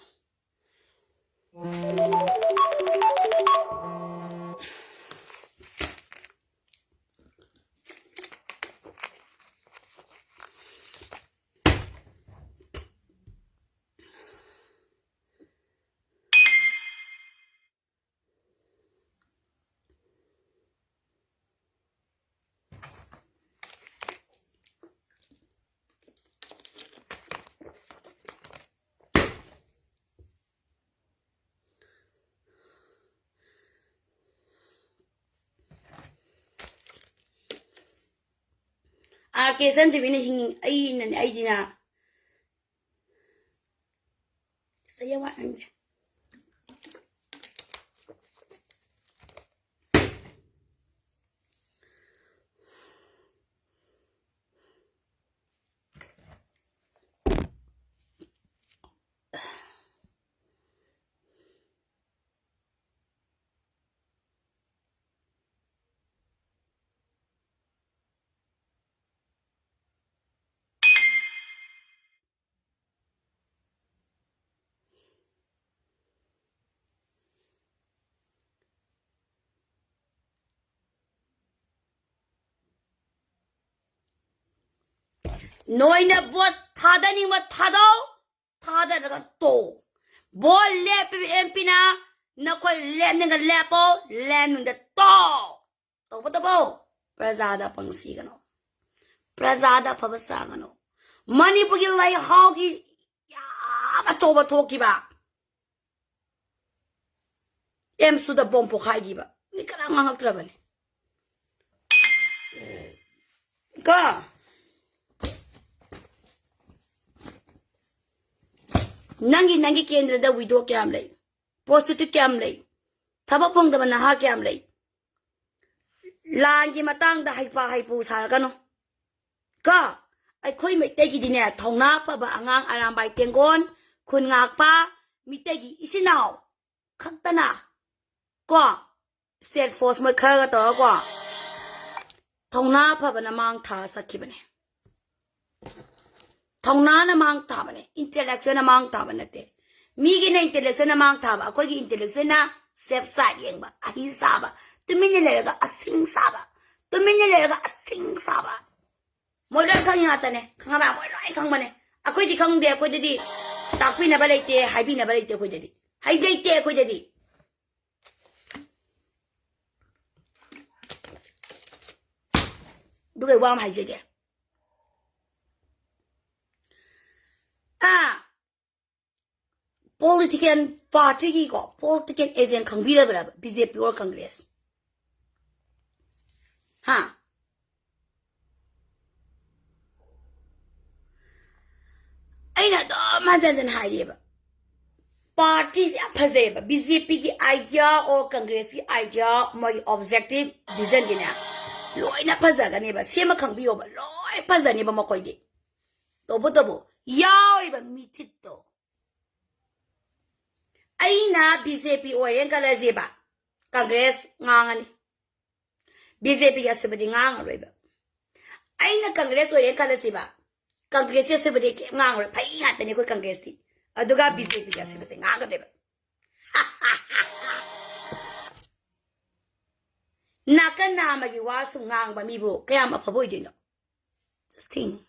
ꯑꯥꯔ ꯀꯦ ꯆꯟꯗꯕꯤꯅ ꯍꯤꯡ-, ꯑꯩꯅꯅꯦ, ꯑꯩꯗꯤꯅ ꯆꯩ ꯌꯥꯝ ꯋꯥꯠꯂꯝꯗꯦ꯫ ꯅꯣꯏꯅ ꯚꯣꯠ ꯊꯥꯗꯅꯤꯡꯕ ꯊꯥꯗꯧ, ꯊꯥꯗꯅꯒ ꯇꯣꯛ꯫ ꯚꯣꯠ ꯂꯦꯞꯄꯤꯕ ꯑꯦꯝ ꯄꯤꯅ ꯅꯈꯣꯏ ꯂꯦꯞꯅꯤꯡꯒ ꯂꯦꯞꯄꯣ, ꯂꯦꯞꯅꯤꯡꯗ ꯇꯣꯛ꯫ ꯇꯧꯕꯇꯕꯨ ꯄ꯭ꯔꯖꯥꯗ ꯄꯪꯁꯤꯒꯅꯨ, ꯄ꯭ꯔꯖꯥꯗ ꯑꯐꯕ ꯁꯥꯒꯅꯨ꯫ ꯃꯅꯤꯄꯨꯔꯒꯤ ꯂꯩꯍꯥꯎꯒꯤ ꯌꯥꯝ ꯑꯆꯧꯕ ꯊꯣꯛꯈꯤꯕ, ꯑꯦꯝꯁꯨꯗ ꯕꯣꯝ ꯄꯣꯈꯥꯏꯈꯤꯕ, ꯃꯤ ꯀꯅꯥꯝ ꯉꯥꯡꯉꯛꯇ꯭ꯔꯕꯅꯤ꯫ ꯀꯣ, ꯅꯪꯒꯤ, ꯅꯪꯒꯤ ꯀꯦꯟꯗ꯭ꯔꯗ ꯋꯤꯗꯣ ꯀꯌꯥꯝ ꯂꯩ? ꯄ꯭ꯔꯣꯁꯇꯤꯇ꯭ꯌꯨꯠ ꯀꯌꯥꯝ ꯂꯩ? ꯊꯕꯛ ꯐꯪꯗꯕ ꯅꯍꯥ ꯀꯌꯥꯝ ꯂꯩ? ꯂꯥꯟꯒꯤ ꯃꯇꯥꯡꯗ ꯍꯩꯄꯥ ꯍꯩꯄꯨ ꯁꯥꯔꯛꯀꯅꯨ꯫ ꯀꯣ, ꯑꯩꯈꯣꯏ ꯃꯩꯇꯩꯒꯤꯗꯤꯅꯦ, ꯊꯧꯅꯥ ꯐꯕ ꯑꯉꯥꯡ ꯑꯔꯥꯝꯕꯥꯏ ꯇꯦꯡꯒꯣꯟ, ꯈꯨꯟ ꯉꯥꯛꯄ, ꯃꯤꯇꯩꯒꯤ ꯏꯆꯤꯟ ꯏꯅꯥꯎ ꯈꯛꯇꯅ, ꯀꯣ, ꯁ꯭ꯇꯦꯠ ꯐꯣꯔꯁ ꯃꯣꯏ ꯈꯔꯒ ꯇꯧꯔꯒꯀꯣ, ꯊꯧꯅꯥ ꯐꯕꯅ ꯃꯥꯡ ꯊꯥ ꯆꯠꯈꯤꯕꯅꯦ꯫ ꯊꯧꯅꯥꯅ ꯃꯥꯡ ꯊꯥꯕꯅꯦ, ꯏꯟꯇꯦꯂꯦꯛꯆꯨꯋꯦꯜꯅ ꯃꯥꯡ ꯊꯥꯕ ꯅꯠꯇꯦ꯫ ꯃꯤꯒꯤꯅ ꯏꯟꯇꯦꯂꯦꯛꯆꯨꯋꯦꯜꯅ ꯃꯥꯡ ꯊꯥꯕ, ꯑꯩꯈꯣꯏꯒꯤ ꯏꯟꯇꯦꯂꯦꯛꯆꯨꯋꯦꯜꯅ ꯁꯦꯐ ꯁꯥꯏꯠ ꯌꯦꯡꯕ, ꯑꯍꯤ ꯁꯥꯕ, ꯇꯨꯃꯤꯟꯅ ꯂꯩꯔꯒ ꯑꯁꯤꯡ ꯁꯥꯕ, ꯇꯨꯃꯤꯟꯅ ꯂꯩꯔꯒ ꯑꯁꯤꯡ ꯁꯥꯕ꯫ ꯃꯣꯏ ꯂꯣꯏ ꯈꯪꯉꯤ ꯉꯥꯛꯇꯅꯦ, ꯈꯪꯉꯕ? ꯃꯣꯏ ꯂꯣꯏ ꯈꯪꯕꯅꯦ꯫ ꯑꯩꯈꯣꯏꯗꯤ ꯈꯪꯗꯦ, ꯑꯩꯈꯣꯏꯗꯗꯤ ꯇꯥꯛꯄꯤꯅꯕ ꯂꯩꯇꯦ, ꯍꯥꯏꯕꯤꯅꯕ ꯂꯩꯇꯦ ꯑꯩꯈꯣꯏꯗꯗꯤ꯫ ꯍꯩ ꯂꯩꯇꯦ ꯑꯩꯈꯣꯏꯗꯗꯤ꯫ ꯑꯗꯨꯒ ꯋꯥ ꯑꯃ ꯍꯥꯏꯖꯒꯦ꯫ ꯑꯥ, ꯄꯣꯂꯤꯇꯤꯀꯦꯜ ꯄꯥꯔꯇꯤꯒꯤꯀꯣ, ꯄꯣꯂꯤꯇꯤꯀꯦꯜ ꯑꯦꯖꯦꯟ ꯈꯪꯕꯤꯔꯕ꯭ꯔꯕ? B J P or Congress? ꯍꯥ? ꯑꯩꯅ ꯑꯗꯨꯝ ꯍꯟꯖꯟ ꯍꯟꯖꯟ ꯍꯥꯏꯔꯤꯑꯕ, ꯄꯥꯔꯇꯤꯁꯦ ꯌꯥꯝ ꯐꯖꯩꯑꯕ꯫ ꯕꯤ ꯖꯦ ꯄꯤꯒꯤ ꯑꯥꯏꯗꯤꯌꯥ ꯑꯣꯔ ꯀꯪꯒ꯭ꯔꯦꯁꯀꯤ ꯑꯥꯏꯗꯤꯌꯥ, ꯃꯣꯏꯒꯤ ꯑꯣꯕꯖꯦꯛꯇꯤꯚ, ꯚꯤꯖꯟꯒꯤꯅꯦ, ꯂꯣꯏꯅ ꯐꯖꯒꯅꯦꯕ꯫ ꯁꯦꯝꯃ ꯈꯪꯕꯤꯌꯣꯕ, ꯂꯣꯏ ꯐꯖꯅꯦꯕ ꯃꯈꯣꯏꯗꯤ꯫ ꯇꯧꯕꯇꯕꯨ ꯌꯥꯎꯔꯤꯕ ꯃꯤꯊꯤꯠꯇꯣ, ꯑꯩꯅ ꯕꯤ ꯖꯦ ꯄꯤ ꯑꯣꯏꯔꯦꯅ ꯈꯜꯂꯁꯦꯕ, ꯀꯪꯒ꯭ꯔꯦꯁ ꯉꯥꯡꯉꯅꯤ꯫ ꯕꯤ ꯖꯦ ꯄꯤꯒꯤ ꯑꯁꯣꯏꯕꯗꯤ ꯉꯥꯡꯉꯔꯣꯏꯕ꯫ ꯑꯩꯅ ꯀꯪꯒ꯭ꯔꯦꯁ ꯑꯣꯏꯔꯦꯅ ꯈꯜꯂꯁꯤꯕ, ꯀꯪꯒ꯭ꯔꯦꯁꯀꯤ ꯑꯁꯣꯏꯕꯗꯤ ꯀꯩꯝ ꯉꯥꯡꯉꯔꯣꯏ, ꯐꯩ ꯉꯥꯛꯇꯅꯤ ꯑꯩꯈꯣꯏ ꯀꯪꯒ꯭ꯔꯦꯁꯇꯤ꯫ ꯑꯗꯨꯒ ꯕꯤ ꯖꯦ ꯄꯤꯒꯤ ꯑꯁꯣꯏꯕꯁꯦ ꯉꯥꯡꯒꯗꯣꯏꯕ꯫ ꯅꯥꯀꯟ ꯅꯥꯝꯃꯒꯤ ꯋꯥꯁꯨ ꯉꯥꯡꯕ ꯃꯤꯕꯨ ꯀꯌꯥꯝ ꯑꯐꯕ ꯑꯣꯏꯗꯣꯏꯅꯣ? Just think.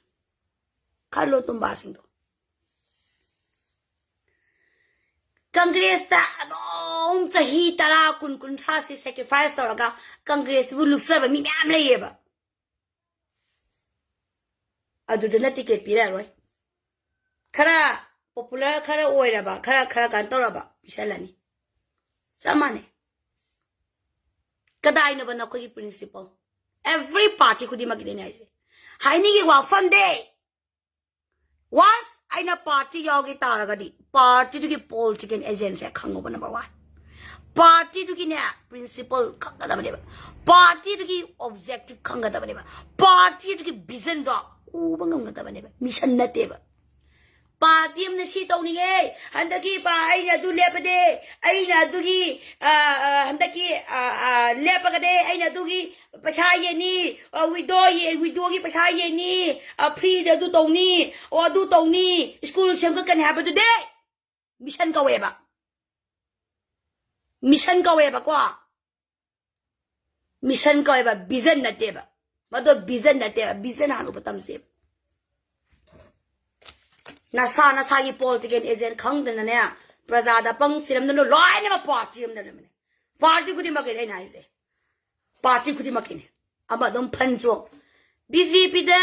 ꯈꯜꯂꯣ ꯇꯨꯝꯕꯥꯁꯤꯡꯗꯣ꯫ ꯀꯪꯒ꯭ꯔꯦꯁꯇ ꯑꯗꯨꯝ ꯆꯍꯤ ꯇꯔꯥ, ꯀꯨꯟ, ꯀꯨꯟꯊ꯭ꯔꯥꯁꯤ ꯁꯦꯀ꯭ꯔꯤꯐꯥꯏꯁ ꯇꯧꯔꯒ ꯀꯪꯒ꯭ꯔꯦꯁꯁꯤꯕꯨ ꯂꯨꯞꯆꯕ ꯃꯤ ꯃꯌꯥꯝ ꯂꯩꯌꯦꯕ꯫ ꯑꯗꯨꯗꯅ ꯇꯤꯀꯦꯠ ꯄꯤꯔꯛꯑꯔꯣꯏ꯫ ꯈꯔ ꯄꯣꯄꯨꯂꯔ ꯈꯔ ꯑꯣꯏꯔꯕ, ꯈꯔ, ꯈꯔ ꯀꯩꯅꯣ ꯇꯧꯔꯕ ꯄꯤꯁꯜꯂꯅꯤ꯫ ꯆꯞ ꯃꯥꯟꯅꯩ꯫ ꯀꯗꯥꯏꯅꯣꯕ ꯅꯈꯣꯏꯒꯤ ꯄ꯭ꯔꯤꯟꯁꯤꯄꯜ? ꯑꯦꯚ꯭ꯔꯤ ꯄꯥꯔꯇꯤ ꯈꯨꯗꯤꯡꯃꯛꯀꯤꯗꯤ ꯑꯩꯅ ꯍꯥꯏꯁꯦ꯫ ꯍꯥꯏꯅꯤꯡꯉꯤ ꯋꯥꯐꯝꯗꯤ, ꯋꯥꯟꯁ ꯑꯩꯅ ꯄꯥꯔꯇꯤ ꯌꯥꯎꯒꯦ ꯇꯥꯔꯒꯗꯤ ꯄꯥꯔꯇꯤꯗꯨꯒꯤ ꯄꯣꯂꯤꯇꯤꯀꯦꯜ ꯑꯦꯖꯦꯟꯁꯦ ꯈꯪꯉꯧꯕ ꯅꯝꯕꯔ ꯋꯥꯟ꯫ ꯄꯥꯔꯇꯤꯗꯨꯒꯤꯅꯦ ꯄ꯭ꯔꯤꯟꯁꯤꯄꯜ ꯈꯪꯒꯗꯕꯅꯦꯕ꯫ ꯄꯥꯔꯇꯤꯗꯨꯒꯤ ꯑꯣꯕꯖꯦꯛꯇꯤꯚ ꯈꯪꯒꯗꯕꯅꯦꯕ꯫ ꯄꯥꯔꯇꯤꯗꯨꯒꯤ ꯚꯤꯖꯟꯗꯣ ꯎꯕ ꯉꯝꯒꯗꯕꯅꯦꯕ, ꯃꯤꯁꯟ ꯅꯠꯇꯦꯕ꯫ ꯄꯥꯔꯇꯤ ꯑꯃꯅ ꯁꯤ ꯇꯧꯅꯤꯡꯉꯦ, ꯍꯟꯗꯛꯀꯤ ꯄꯥ-, ꯑꯩꯅ ꯑꯗꯨ ꯂꯦꯞꯄꯗꯤ, ꯑꯩꯅ ꯑꯗꯨꯒꯤ, ꯑ, ꯑ, ꯍꯟꯗꯛꯀꯤ, ꯑ, ꯑ, ꯂꯦꯞꯄꯒꯗꯤ ꯑꯩꯅ ꯑꯗꯨꯒꯤ ꯄꯩꯁꯥ ꯌꯦꯟꯅꯤ, ꯑ, ꯋꯤꯗꯣ ꯌꯦ-, ꯋꯤꯗꯣꯒꯤ ꯄꯩꯁꯥ ꯌꯦꯟꯅꯤ, ꯑ, ꯐ꯭ꯔꯤꯗ ꯑꯗꯨ ꯇꯧꯅꯤ, ꯑꯣ, ꯑꯗꯨ ꯇꯧꯅꯤ, ꯁ꯭ꯀꯨꯜ ꯁꯦꯝꯒꯠꯀꯅꯤ ꯍꯥꯏꯕꯗꯨꯗꯤ ꯃꯤꯁꯟ ꯀꯧꯋꯦꯕ꯫ ꯃꯤꯁꯟ ꯀꯧꯋꯦꯕꯀꯣ꯫ ꯃꯤꯁꯟ ꯀꯧꯋꯦꯕ, ꯚꯤꯖꯟ ꯅꯠꯇꯦꯕ꯫ ꯃꯗꯣ ꯚꯤꯖꯟ ꯅꯠꯇꯦꯕ, ꯚꯤꯖꯟ ꯍꯥꯟꯅ ꯎꯕ ꯇꯝꯁꯦꯕ꯫ ꯅꯁꯥ ꯅꯁꯥꯒꯤ ꯄꯣꯂꯤꯇꯤꯀꯦꯜ ꯑꯦꯖꯦꯟ ꯈꯪꯗꯅꯅꯦ, ꯄ꯭ꯔꯖꯥꯗ ꯄꯪ ꯁꯤꯔꯝꯗꯅ ꯂꯣꯏꯅꯃꯛ ꯄꯥꯔꯇꯤ ꯑꯃꯗ ꯂꯩꯕꯅꯦ꯫ ꯄꯥꯔꯇꯤ ꯈꯨꯗꯤꯡꯃꯛꯀꯤꯗꯤ ꯑꯩꯅ ꯍꯥꯏꯁꯦ, ꯄꯥꯔꯇꯤ ꯈꯨꯗꯤꯡꯃꯛꯀꯤꯅꯦ꯫ ꯑꯃ ꯑꯗꯨꯝ ꯐꯟ ꯆꯣꯡ꯫ ꯕꯤ ꯖꯦ ꯄꯤꯗ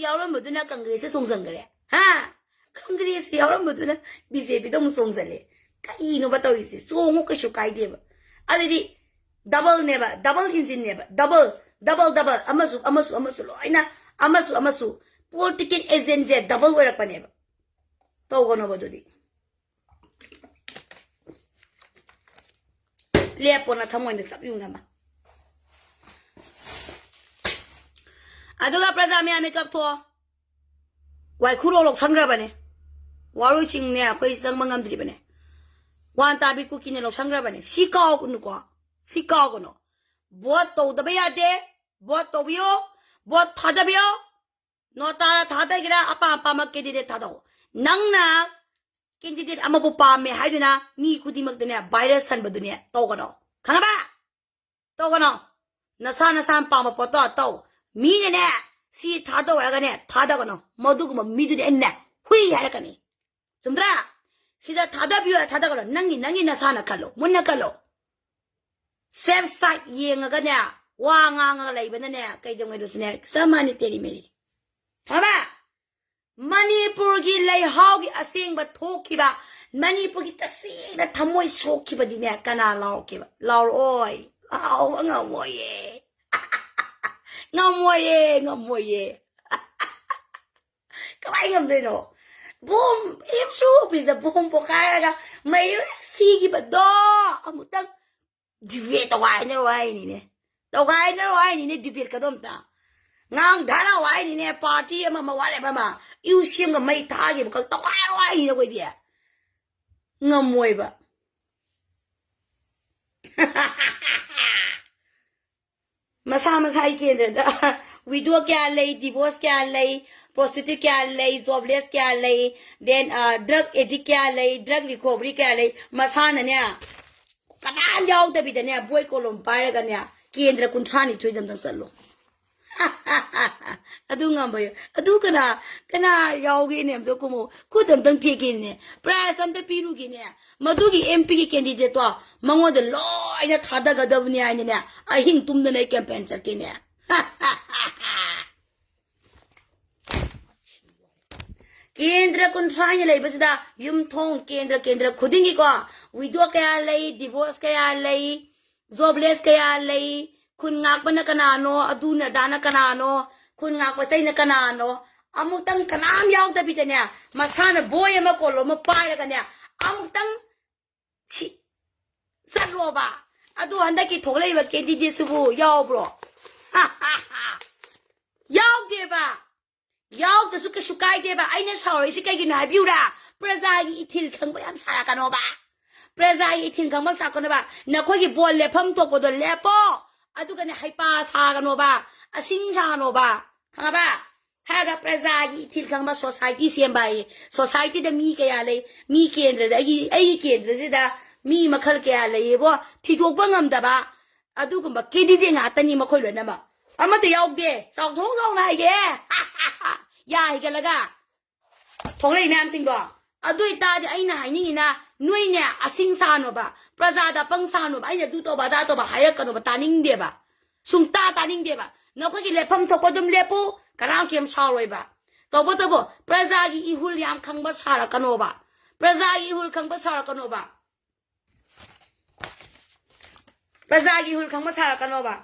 ꯌꯥꯎꯔꯝꯕꯗꯨꯅ ꯀꯪꯒ꯭ꯔꯦꯁꯇ ꯆꯣꯡꯁꯤꯟꯈ꯭ꯔꯦ꯫ ꯍꯥ? ꯀꯪꯒ꯭ꯔꯦꯁꯇ ꯌꯥꯎꯔꯝꯕꯗꯨꯅ ꯕꯤ ꯖꯦ ꯄꯤꯗ ꯑꯃꯨꯛ ꯆꯣꯡꯁꯤꯜꯂꯦ꯫ ꯀꯔꯤꯅꯣꯕ ꯇꯧꯔꯤꯁꯦ? ꯆꯣꯡꯉꯨ, ꯀꯩꯁꯨ ꯀꯥꯏꯗꯦꯕ꯫ ꯑꯗꯨꯗꯤ ꯗꯕꯜꯅꯦꯕ, ꯗꯕꯜ ꯏꯟꯖꯤꯟꯅꯦꯕ, ꯗꯕꯜ, ꯗꯕꯜ, ꯗꯕꯜ, ꯑꯃꯁꯨ, ꯑꯃꯁꯨ, ꯑꯃꯁꯨ, ꯂꯣꯏꯅ ꯑꯃꯁꯨ, ꯑꯃꯁꯨ꯫ Political ꯑꯦꯖꯦꯟꯁꯦ double ꯑꯣꯏꯔꯛꯄꯅꯦꯕ꯫ ꯇꯧꯒꯅꯣꯕ ꯑꯗꯨꯗꯤ꯫ ꯂꯦꯞꯄꯣ, ꯅꯊꯃꯣꯏꯅ ꯆꯞ ꯌꯨꯡꯅꯕ꯫ ꯑꯗꯨꯒ ꯄ꯭ꯔꯖꯥ ꯃꯌꯥꯝ ꯃꯤꯀꯞ ꯊꯣꯛꯑꯣ꯫ ꯋꯥꯏꯈꯨꯔꯣ ꯂꯧꯁꯟꯈ꯭ꯔꯕꯅꯦ꯫ ꯋꯥꯔꯣꯏ ꯆꯤꯡꯅꯦ ꯑꯩꯈꯣꯏ ꯆꯪꯕ ꯉꯝꯗ꯭ꯔꯤꯕꯅꯦ꯫ ꯋꯥꯟ ꯇꯥꯕꯤ ꯀꯨꯀꯤꯅ ꯂꯧꯁꯟꯈ꯭ꯔꯕꯅꯦ꯫ ꯁꯤ ꯀꯥꯎꯒꯅꯨꯀꯣ꯫ ꯁꯤ ꯀꯥꯎꯒꯅꯨ꯫ ꯚꯣꯠ ꯇꯧꯗꯕ ꯌꯥꯗꯦ꯫ ꯚꯣꯠ ꯇꯧꯕꯤꯌꯣ꯫ ꯚꯣꯠ ꯊꯥꯗꯕꯤꯌꯣ꯫ ꯅꯣꯇꯥꯗ ꯊꯥꯗꯒꯦꯔꯥ, ꯑꯄꯥꯝ ꯑꯄꯥꯝꯕ ꯀꯦꯟꯗꯤꯗꯦꯠ ꯊꯥꯗꯧ꯫ ꯅꯪꯅ ꯀꯦꯟꯗꯤꯗꯦꯠ ꯑꯃꯕꯨ ꯄꯥꯝꯃꯦ ꯍꯥꯏꯗꯨꯅ ꯃꯤ ꯈꯨꯗꯤꯡꯃꯛꯇꯅꯦ ꯚꯥꯏꯔꯁ ꯁꯟꯕꯗꯨꯅꯦ ꯇꯧꯒꯅꯣ꯫ ꯈꯪꯉꯕ? ꯇꯧꯒꯅꯣ꯫ ꯅꯁꯥ ꯅꯁꯥꯅ ꯄꯥꯝꯕ ꯄꯣꯠꯇꯣ ꯇꯧ꯫ ꯃꯤꯅꯅꯦ ꯁꯤ ꯊꯥꯗꯧ ꯍꯥꯏꯔꯒꯅꯦ ꯊꯥꯗꯒꯅꯣ꯫ ꯃꯗꯨꯒꯨꯝꯕ ꯃꯤꯗꯨꯗꯤ ꯑꯩꯅꯅꯦ ꯍꯨꯏ ꯍꯥꯏꯔꯛꯀꯅꯤ꯫ ꯆꯨꯝꯗ꯭ꯔꯥ? ꯁꯤꯗ ꯊꯥꯗꯕꯤꯌꯨ ꯍꯥꯏ ꯊꯥꯗꯒꯅꯨ, ꯅꯪꯒꯤ ꯅꯪꯒꯤ ꯅꯁꯥꯅ ꯈꯜꯂꯣ, ꯃꯨꯟꯅ ꯈꯜꯂꯣ꯫ ꯁꯦꯐ ꯁꯥꯏꯠ ꯌꯦꯡꯉꯒꯅꯦ, ꯋꯥ ꯉꯥꯡꯉꯒ ꯂꯩꯕꯅꯅꯦ ꯀꯩꯗꯧꯉꯩꯗꯁꯨꯅꯦ ꯆꯞ ꯃꯥꯟꯅꯩ, ꯇꯦꯔꯤ ꯃꯦꯔꯤ꯫ ꯈꯪꯉꯕ? ꯃꯅꯤꯄꯨꯔꯒꯤ ꯂꯩꯍꯥꯎꯒꯤ ꯑꯁꯦꯡꯕ ꯊꯣꯛꯈꯤꯕ, ꯃꯅꯤꯄꯨꯔꯒꯤ ꯇꯁꯦꯡꯅ ꯊꯃꯣꯏ ꯁꯣꯛꯈꯤꯕꯗꯤꯅꯦ ꯀꯅꯥ ꯂꯥꯎꯔꯛꯀꯦꯕ? ꯂꯥꯎꯔꯛꯑꯣꯏ, ꯂꯥꯎꯕ ꯉꯝꯃꯣꯏꯌꯦ. ꯉꯝꯃꯣꯏꯌꯦ, ꯉꯝꯃꯣꯏꯌꯦ. ꯀꯃꯥꯏ ꯉꯝꯗꯣꯏꯅꯣ? ꯕꯣꯝ, ꯑꯦꯞꯁꯨ ꯑꯣꯐꯤꯁꯇ ꯕꯣꯝ ꯄꯣꯈꯥꯏꯔꯒ ꯃꯩ ꯂꯣꯏ ꯁꯤꯈꯤꯕꯗꯣ ꯑꯃꯨꯛꯇꯪ ꯗꯤꯕꯦꯠ ꯇꯧꯒꯥꯏꯅꯔꯣ ꯍꯥꯏꯅꯤꯅꯦ. ꯇꯧꯒꯥꯏꯅꯔꯣ ꯍꯥꯏꯅꯤꯅꯦ ꯗꯤꯕꯦꯠꯀꯗꯣ ꯑꯝꯇ. ꯉꯥꯡꯊꯔꯣ ꯍꯥꯏꯅꯤꯅꯦ, ꯄꯥꯔꯇꯤ ꯑꯃ ꯃꯋꯥ ꯂꯦꯞꯄ ꯑꯃ ꯌꯨ ꯁꯦꯝꯒ ꯃꯩ ꯊꯥꯈꯤꯕ ꯈꯛ ꯇꯧꯒꯥꯏꯔꯣ ꯍꯥꯏꯅꯤꯅꯦ ꯑꯩꯈꯣꯏꯗꯤ. ꯉꯝꯃꯣꯏꯕ. ꯃꯁꯥ ꯃꯁꯥꯒꯤ ꯀꯦꯟꯗ꯭ꯔꯗ ꯋꯤꯗꯣ ꯀꯌꯥ ꯂꯩ, ꯗꯤꯚꯣꯔꯁ ꯀꯌꯥ ꯂꯩ, ꯄ꯭ꯔꯣꯁꯇꯤꯇ꯭ꯌꯨꯠ ꯀꯌꯥ ꯂꯩ, ꯖꯣꯕꯂꯦꯁ ꯀꯌꯥ ꯂꯩ, ꯗꯦꯟ ꯗ꯭ꯔꯒ ꯑꯦꯗꯤꯛ ꯀꯌꯥ ꯂꯩ, ꯗ꯭ꯔꯒ ꯔꯤꯀꯣꯚꯔꯤ ꯀꯌꯥ ꯂꯩ, ꯃꯁꯥꯅꯅꯦ ꯀꯅꯥꯝ ꯌꯥꯎꯗꯕꯤꯗꯅꯦ ꯕꯣꯏ ꯀꯣꯂꯣꯝ ꯄꯥꯏꯔꯒꯅꯦ ꯀꯦꯟꯗ꯭ꯔ ꯀꯨꯟꯊ꯭ꯔꯥ ꯅꯤꯊꯣꯏꯗ ꯑꯝꯇꯪ ꯆꯠꯂꯣ. ꯑꯗꯨ ꯉꯝꯕ ꯌꯥ-, ꯑꯗꯨ ꯀꯅꯥ, ꯀꯅꯥ ꯌꯥꯎꯒꯦꯅꯦ? ꯑꯝꯇ ꯀꯨꯝꯃꯣ, ꯈꯨꯠ ꯑꯝꯇꯪ ꯊꯦꯛꯀꯦꯅꯦ, ꯄ꯭ꯔꯥꯏꯖ ꯑꯝꯇ ꯄꯤꯔꯨꯒꯦꯅꯦ. ꯃꯗꯨꯒꯤ ꯑꯦꯝ ꯄꯤꯒꯤ ꯀꯦꯟꯗꯤꯗꯦꯠꯇꯣ ꯃꯉꯣꯟꯗ ꯂꯣꯏꯅ ꯊꯥꯗꯒꯗꯕꯅꯤ ꯍꯥꯏꯅꯅꯦ ꯑꯍꯤꯡ ꯇꯨꯝꯗꯅ ꯑꯩ ꯀꯦꯝꯄꯦꯟ ꯆꯠꯀꯦꯅꯦ. ꯀꯦꯟꯗ꯭ꯔ ꯀꯨꯟꯊ꯭ꯔꯥ ꯍꯥꯏꯅ ꯂꯩꯕꯁꯤꯗ ꯌꯨꯝꯊꯣꯡ ꯀꯦꯟꯗ꯭ꯔ, ꯀꯦꯟꯗ꯭ꯔ ꯈꯨꯗꯤꯡꯒꯤꯀꯣ ꯋꯤꯗꯣ ꯀꯌꯥ ꯂꯩ, ꯗꯤꯚꯣꯔꯁ ꯀꯌꯥ ꯂꯩ, ꯖꯣꯕꯂꯦꯁ ꯀꯌꯥ ꯂꯩ, ꯈꯨꯟ ꯉꯥꯛꯄꯅ ꯀꯅꯥꯅꯣ, ꯑꯗꯨꯅ ꯑꯗꯥꯅ ꯀꯅꯥꯅꯣ, ꯈꯨꯟ ꯉꯥꯛꯄ ꯆꯩꯅ ꯀꯅꯥꯅꯣ, ꯑꯃꯨꯛꯇꯪ ꯀꯅꯥꯝ ꯌꯥꯎꯗꯕꯤꯗꯅꯦ ꯃꯁꯥꯅ ꯕꯣꯏ ꯑꯃ ꯀꯣꯂꯣꯝ ꯑꯃ ꯄꯥꯏꯔꯒꯅꯦ ꯑꯃꯨꯛꯇꯪ ꯁꯤ ꯆꯠꯂꯣꯕ꯫ ꯑꯗꯨ ꯍꯟꯗꯛꯀꯤ ꯊꯣꯛꯂꯛꯏꯕ ꯀꯦꯟꯗꯤꯗꯦꯠꯁꯤꯕꯨ ꯌꯥꯎꯕ꯭ꯔꯣ? ꯌꯥꯎꯗꯦꯕ꯫ ꯌꯥꯎꯗ꯭ꯔꯁꯨ ꯀꯩꯁꯨ ꯀꯥꯏꯗꯦꯕ꯫ ꯑꯩꯅ ꯁꯥꯎꯔꯛꯏꯁꯤ ꯀꯩꯒꯤꯅꯣ ꯍꯥꯏꯕꯤꯌꯨꯔꯥ? ꯄ꯭ꯔꯖꯥꯒꯤ ꯏꯊꯤꯜ ꯈꯪꯕ ꯌꯥꯝ ꯁꯥꯔꯛꯀꯅꯣꯕ꯫ ꯄ꯭ꯔꯖꯥꯒꯤ ꯏꯊꯤꯜ ꯈꯪꯕ ꯁꯥꯔꯛꯀꯅꯣꯕ꯫ ꯅꯈꯣꯏꯒꯤ ꯕꯣꯜ ꯂꯦꯞꯐꯝ ꯊꯣꯛꯄꯗꯣ ꯂꯦꯞꯄꯣ꯫ ꯑꯗꯨꯒꯅꯦ ꯍꯩꯄꯥ ꯁꯥꯒꯅꯣꯕ, ꯑꯁꯤꯡ ꯁꯥꯒꯅꯣꯕ, ꯈꯪꯉꯕ? ꯍꯥꯏꯔꯒ ꯄ꯭ꯔꯖꯥꯒꯤ ꯏꯊꯤꯜ ꯈꯪꯕ ꯁꯣꯁꯥꯏꯇꯤ ꯁꯦꯝꯕ ꯍꯥꯏꯌꯦ꯫ ꯁꯣꯁꯥꯏꯇꯤꯗ ꯃꯤ ꯀꯌꯥ ꯂꯩ, ꯃꯤ ꯀꯦꯟꯗ꯭ꯔꯗ, ꯑꯩꯒꯤ, ꯑꯩꯒꯤ ꯀꯦꯟꯗ꯭ꯔꯁꯤꯗ ꯃꯤ ꯃꯈꯜ ꯀꯌꯥ ꯂꯩꯌꯦꯕꯣ, ꯊꯤꯗꯣꯛꯄ ꯉꯝꯗꯕ꯫ ꯑꯗꯨꯒꯨꯝꯕ ꯀꯦꯟꯗꯤꯗꯦꯠ ꯉꯥꯛꯇꯅꯤ ꯃꯈꯣꯏ ꯂꯣꯏꯅꯃꯛ꯫ ꯑꯃꯠꯇ ꯌꯥꯎꯗꯦ꯫ ꯆꯥꯎꯊꯣꯛ ꯆꯥꯎꯅ ꯍꯥꯏꯒꯦ꯫ ꯌꯥ ꯍꯩꯒꯠꯂꯒ ꯊꯣꯛꯂꯛꯏ ꯃꯌꯥꯝꯁꯤꯡꯗꯣ ꯑꯗꯨ ꯑꯣꯏꯇꯥꯔꯗꯤ ꯑꯩꯅ ꯍꯥꯏꯅꯤꯡꯉꯤꯅ, ꯅꯣꯏꯅꯦ ꯑꯁꯤꯡ ꯁꯥꯅꯣꯕ, ꯄ꯭ꯔꯖꯥꯗ ꯑꯄꯪ ꯁꯥꯅꯣꯕ, ꯑꯩꯅ ꯑꯗꯨ ꯇꯧꯕ ꯑꯗꯥ ꯇꯧꯕ ꯍꯥꯏꯔꯛꯀꯅꯣꯕ, ꯇꯥꯅꯤꯡꯗꯦꯕ꯫ ꯁꯨꯡꯇꯥ ꯇꯥꯅꯤꯡꯗꯦꯕ꯫ ꯅꯈꯣꯏꯒꯤ ꯂꯦꯞꯐꯝ ꯊꯣꯛꯄ ꯑꯗꯨꯝ ꯂꯦꯞꯄꯨ, ꯀꯅꯥꯝ ꯀꯩꯝ ꯁꯥꯎꯔꯣꯏꯕ꯫ ꯇꯧꯕꯇꯕꯨ ꯄ꯭ꯔꯖꯥꯒꯤ ꯏꯍꯨꯜ ꯌꯥꯝ ꯈꯪꯕ ꯁꯥꯔꯛꯀꯅꯣꯕ꯫ ꯄ꯭ꯔꯖꯥꯒꯤ ꯏꯍꯨꯜ ꯈꯪꯕ ꯁꯥꯔꯛꯀꯅꯣꯕ꯫ ꯄ꯭ꯔꯖꯥꯒꯤ ꯏꯍꯨꯜ ꯈꯪꯕ ꯁꯥꯔꯛꯀꯅꯣꯕ꯫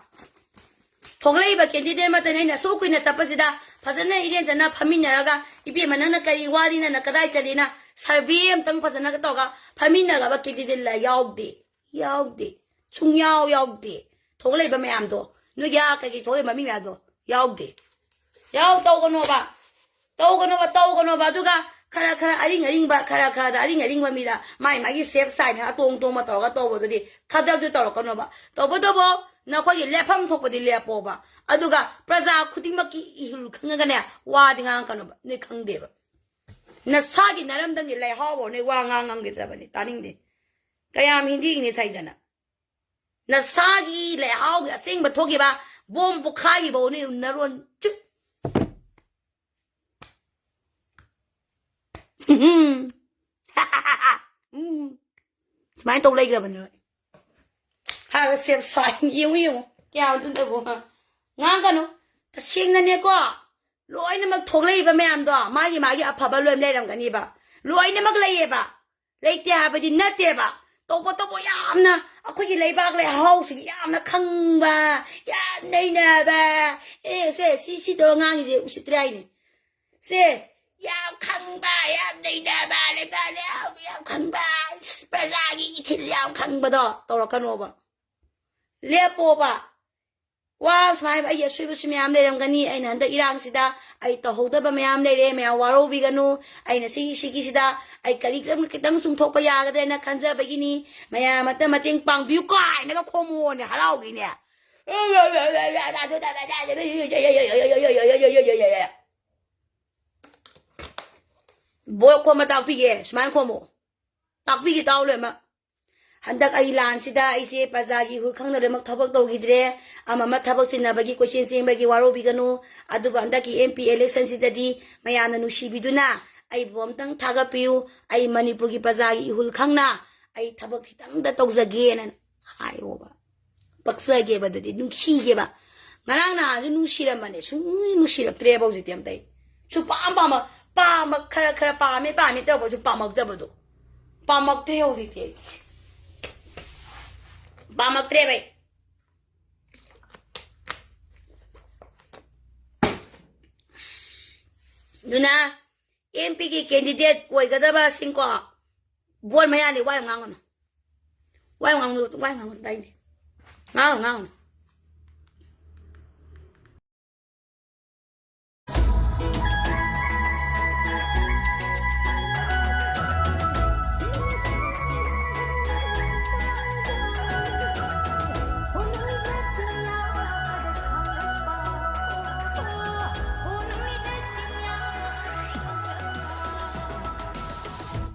ꯊꯣꯛꯂꯛꯏꯕ candidate ꯃꯇꯅꯤ ꯑꯩꯅ ꯑꯁꯨꯛ ꯀꯨꯏꯅ ꯆꯠꯄꯁꯤꯗ ꯐꯖꯅ ꯏꯔꯦꯟꯖꯅ ꯐꯝꯃꯤꯟꯅꯔꯒ, "ꯏꯕꯦꯝꯃ, ꯅꯪꯅ ꯀꯔꯤ ꯋꯥꯔꯤ, ꯅꯪꯅ ꯀꯗꯥꯏ ꯆꯠꯂꯤꯅ?" ꯁꯔꯚꯦ ꯑꯝꯇꯪ ꯐꯖꯅ ꯇꯧꯔꯒ ꯐꯝꯃꯤꯟꯅꯔꯕ candidate ꯂ ꯌꯥꯎꯗꯦ, ꯌꯥꯎꯗꯦ, ꯁꯨꯡꯌꯥꯎ ꯌꯥꯎꯗꯦ꯫ ꯊꯣꯛꯂꯛꯏꯕ ꯃꯌꯥꯝꯗꯣ, ꯅꯣꯏꯒꯤ ꯑꯥ ꯀꯩꯀꯩ ꯊꯣꯛꯂꯛꯏꯕ ꯃꯤ ꯃꯌꯥꯝꯗꯣ ꯌꯥꯎꯗꯦ꯫ ꯌꯥꯎ, ꯇꯧꯒꯅꯣꯕ, ꯇꯧꯒꯅꯣꯕ, ꯇꯧꯒꯅꯣꯕ꯫ ꯑꯗꯨꯒ ꯈꯔ ꯈꯔ ꯑꯔꯤꯡ ꯑꯔꯤꯡꯕ, ꯈꯔ ꯈꯔꯗ ꯑꯔꯤꯡ ꯑꯔꯤꯡꯕ ꯃꯤꯗ ꯃꯥꯏ ꯃꯥꯒꯤ safe side ꯍꯥꯏꯅ ꯑꯇꯣꯡ ꯇꯣꯡꯕ ꯇꯧꯔꯒ ꯇꯧꯕꯗꯨꯗꯤ ꯈꯗ꯭ꯔꯛꯇꯨ ꯇꯧꯔꯛꯀꯅꯣꯕ꯫ ꯇꯧꯕꯇꯕꯨ ꯅꯈꯣꯏꯒꯤ ꯂꯦꯞꯐꯝ ꯊꯣꯛꯄꯗꯤ ꯂꯦꯞꯄꯣꯕ꯫ ꯑꯗꯨꯒ ꯄ꯭ꯔꯖꯥ ꯈꯨꯗꯤꯡꯃꯛꯀꯤ ꯏꯍꯨꯜ ꯈꯪꯉꯒꯅꯦ ꯋꯥꯗꯤ ꯉꯥꯡꯉꯛꯀꯅꯣꯕ, ꯅꯣꯏ ꯈꯪꯗꯦꯕ꯫ ꯅꯁꯥꯒꯤ ꯅꯔꯝꯗꯝꯒꯤ ꯂꯩꯍꯥꯎꯐꯥꯎ ꯅꯣꯏ ꯋꯥ ꯉꯥꯡ ꯉꯝꯈꯤꯗ꯭ꯔꯕꯅꯤ, ꯇꯥꯅꯤꯡꯗꯦ꯫ ꯀꯌꯥꯝ ꯍꯤꯟꯗꯤꯒꯤꯅꯤ ꯁꯥꯏꯗꯅ? ꯅꯁꯥꯒꯤ ꯂꯩꯍꯥꯎꯒꯤ ꯑꯁꯦꯡꯕ ꯊꯣꯛꯈꯤꯕ ꯕꯣꯝ ꯄꯣꯈꯥꯏꯈꯤꯕ ꯎꯅꯤ ꯅꯔꯣꯟ ꯆꯨ-, ꯎꯝ꯫ ꯁꯨꯃꯥꯏꯅ ꯇꯧ ꯂꯩꯈ꯭ꯔꯕꯅꯦ ꯅꯣꯏ꯫ ꯍꯥꯏꯔꯒ ꯁꯦꯞ ꯁꯥꯏ꯫ ꯌꯦꯡꯉꯨ, ꯌꯦꯡꯉꯨ꯫ ꯀꯌꯥ ꯑꯗꯨꯝ ꯇꯧꯕ ꯉꯥꯡꯒꯅꯨ꯫ ꯇꯁꯦꯡꯅꯅꯦꯀꯣ, ꯂꯣꯏꯅꯃꯛ ꯊꯣꯛꯂꯛꯏꯕ ꯃꯌꯥꯝꯗꯣ ꯃꯥꯒꯤ ꯃꯥꯒꯤ ꯑꯐꯕ ꯂꯣꯏ ꯂꯩꯔꯝꯒꯅꯤꯕ꯫ ꯂꯣꯏꯅꯃꯛ ꯂꯩꯌꯦꯕ꯫ ꯂꯩꯇꯦ ꯍꯥꯏꯕꯗꯤ ꯅꯠꯇꯦꯕ꯫ ꯇꯧꯕꯇꯕꯨ ꯌꯥꯝꯅ ꯑꯩꯈꯣꯏꯒꯤ ꯂꯩꯕꯥꯛ ꯂꯩꯍꯥꯎꯁꯤꯒꯤ ꯌꯥꯝꯅ ꯈꯪꯕ, ꯌꯥꯝ ꯅꯩꯅꯕ, ꯑꯦ, ꯁꯦ, ꯁꯤ, ꯁꯤ ꯇꯧꯔ ꯉꯥꯡꯉꯤꯁꯦ ꯎꯁꯤꯠꯇ꯭ꯔꯦ ꯍꯥꯏꯅꯤ꯫ ꯁꯦ, ꯌꯥꯝ ꯈꯪꯕ, ꯌꯥꯝ ꯅꯩꯅꯕ, ꯂꯩꯕꯥꯛ ꯂꯩꯍꯥꯎ ꯌꯥꯝ ꯈꯪꯕ, ꯄ꯭ꯔꯖꯥꯒꯤ ꯏꯊꯤꯜ ꯌꯥꯝ ꯈꯪꯕꯗꯣ ꯇꯧꯔꯛꯀꯅꯣꯕ꯫ ꯂꯦꯞꯄꯣꯕ꯫ ꯋꯥ ꯁꯨꯃꯥꯏꯅ ꯑꯩꯒꯤ ꯑꯁꯣꯏꯕꯁꯨ ꯃꯌꯥꯝ ꯂꯩꯔꯝꯒꯅꯤ꯫ ꯑꯩꯅ ꯍꯟꯗꯛ ꯏꯔꯥꯡꯁꯤꯗ ꯑꯩ ꯇꯧꯍꯧꯗꯕ ꯃꯌꯥꯝ ꯂꯩꯔꯦ, ꯃꯌꯥꯝ ꯋꯥꯔꯧꯕꯤꯒꯅꯨ꯫ ꯑꯩꯅ ꯁꯤ, ꯁꯤꯒꯤꯁꯤꯗ ꯑꯩ ꯀꯔꯤ ꯈꯤꯇꯪ, ꯈꯤꯇꯪ ꯆꯨꯝꯊꯣꯛꯄ ꯌꯥꯒꯗ꯭ꯔꯦꯅ ꯈꯟꯖꯕꯒꯤꯅꯤ꯫ ꯃꯌꯥꯝ ꯑꯝꯇ ꯃꯇꯦꯡ ꯄꯥꯡꯕꯤꯌꯨ ꯀꯥꯏꯅꯒ ꯈꯣꯝꯃꯣꯅꯦ ꯍꯔꯥꯎꯒꯤꯅꯦ꯫ ꯕꯣꯏ ꯈꯣꯝꯕ ꯇꯥꯛꯄꯤꯒꯦ, ꯁꯨꯃꯥꯏꯅ ꯈꯣꯝꯃꯣ꯫ ꯇꯥꯛꯄꯤꯒꯦ ꯇꯥꯎ ꯂꯣꯏꯅꯃꯛ꯫ ꯍꯟꯗꯛ ꯑꯩ ꯂꯥꯟꯁꯤꯗ ꯑꯩꯁꯦ ꯄ꯭ꯔꯖꯥꯒꯤ ꯏꯍꯨꯜ ꯈꯪꯅ ꯂꯣꯏꯅꯃꯛ ꯊꯕꯛ ꯇꯧꯈꯤꯗ꯭ꯔꯦ꯫ ꯑꯃ ꯑꯃ ꯊꯕꯛ ꯆꯤꯟꯅꯕꯒꯤ ꯀꯣꯏꯆꯦꯟ ꯆꯦꯟꯕꯒꯤ ꯋꯥꯔꯧꯕꯤꯒꯅꯨ꯫ ꯑꯗꯨꯕꯨ ꯍꯟꯗꯛꯀꯤ M P election ꯁꯤꯗꯗꯤ ꯃꯌꯥꯝꯅ ꯅꯨꯡꯁꯤꯕꯤꯗꯨꯅ ꯑꯩꯕꯨ ꯑꯝꯇꯪ ꯊꯥꯒꯠꯄꯤꯌꯨ, ꯑꯩ ꯃꯅꯤꯄꯨꯔꯒꯤ ꯄ꯭ꯔꯖꯥꯒꯤ ꯏꯍꯨꯜ ꯈꯪꯅ ꯑꯩ ꯊꯕꯛ ꯈꯤꯇꯪꯗ ꯇꯧꯖꯒꯦꯅ ꯍꯥꯏꯌꯣꯕ꯫ ꯄꯛꯆꯒꯦꯕ, ꯑꯗꯨꯗꯤ ꯅꯨꯡꯁꯤꯒꯦꯕ꯫ ꯉꯔꯥꯡ ꯅꯍꯥꯟꯁꯨ ꯅꯨꯡꯁꯤꯔꯝꯕꯅꯦ, ꯁꯨꯡ ꯅꯨꯡꯁꯤꯔꯛꯇ꯭ꯔꯦꯕ ꯍꯧꯖꯤꯛꯇꯤ ꯑꯝꯇ ꯑꯩ꯫ ꯁꯨꯄꯥꯝ ꯄꯥꯝꯃ-, ꯄꯥꯝꯕ ꯈꯔ ꯈꯔ ꯄꯥꯝꯃꯦ ꯄꯥꯝꯃꯦ ꯇꯧꯕꯁꯨ ꯄꯥꯝꯃꯛꯇꯕꯗꯣ꯫ ꯄꯥꯝꯃꯛꯇ꯭ꯔꯦ ꯍꯧꯖꯤꯛꯇꯤ ꯑꯩ꯫ ꯄꯥꯝꯃꯛꯇ꯭ꯔꯦꯕ ꯑꯩ꯫ ꯑꯗꯨꯅ ꯑꯦꯝ ꯄꯤꯒꯤ ꯀꯦꯟꯗꯤꯗꯦꯠ ꯑꯣꯏꯒꯗꯕꯁꯤꯡꯀꯣ, ꯕꯣꯠ ꯃꯌꯥꯅꯤ ꯋꯥ ꯌꯥꯝ ꯉꯥꯡꯒꯅꯨ꯫ ꯋꯥ ꯌꯥꯝ ꯉꯥꯡꯒꯅꯨ, ꯋꯥ ꯌꯥꯝ ꯉꯥꯡꯒꯅꯨ, ꯇꯥꯏꯅꯦ꯫ ꯉꯥꯡꯒꯅꯨ, ꯉꯥꯡꯒꯅꯨ꯫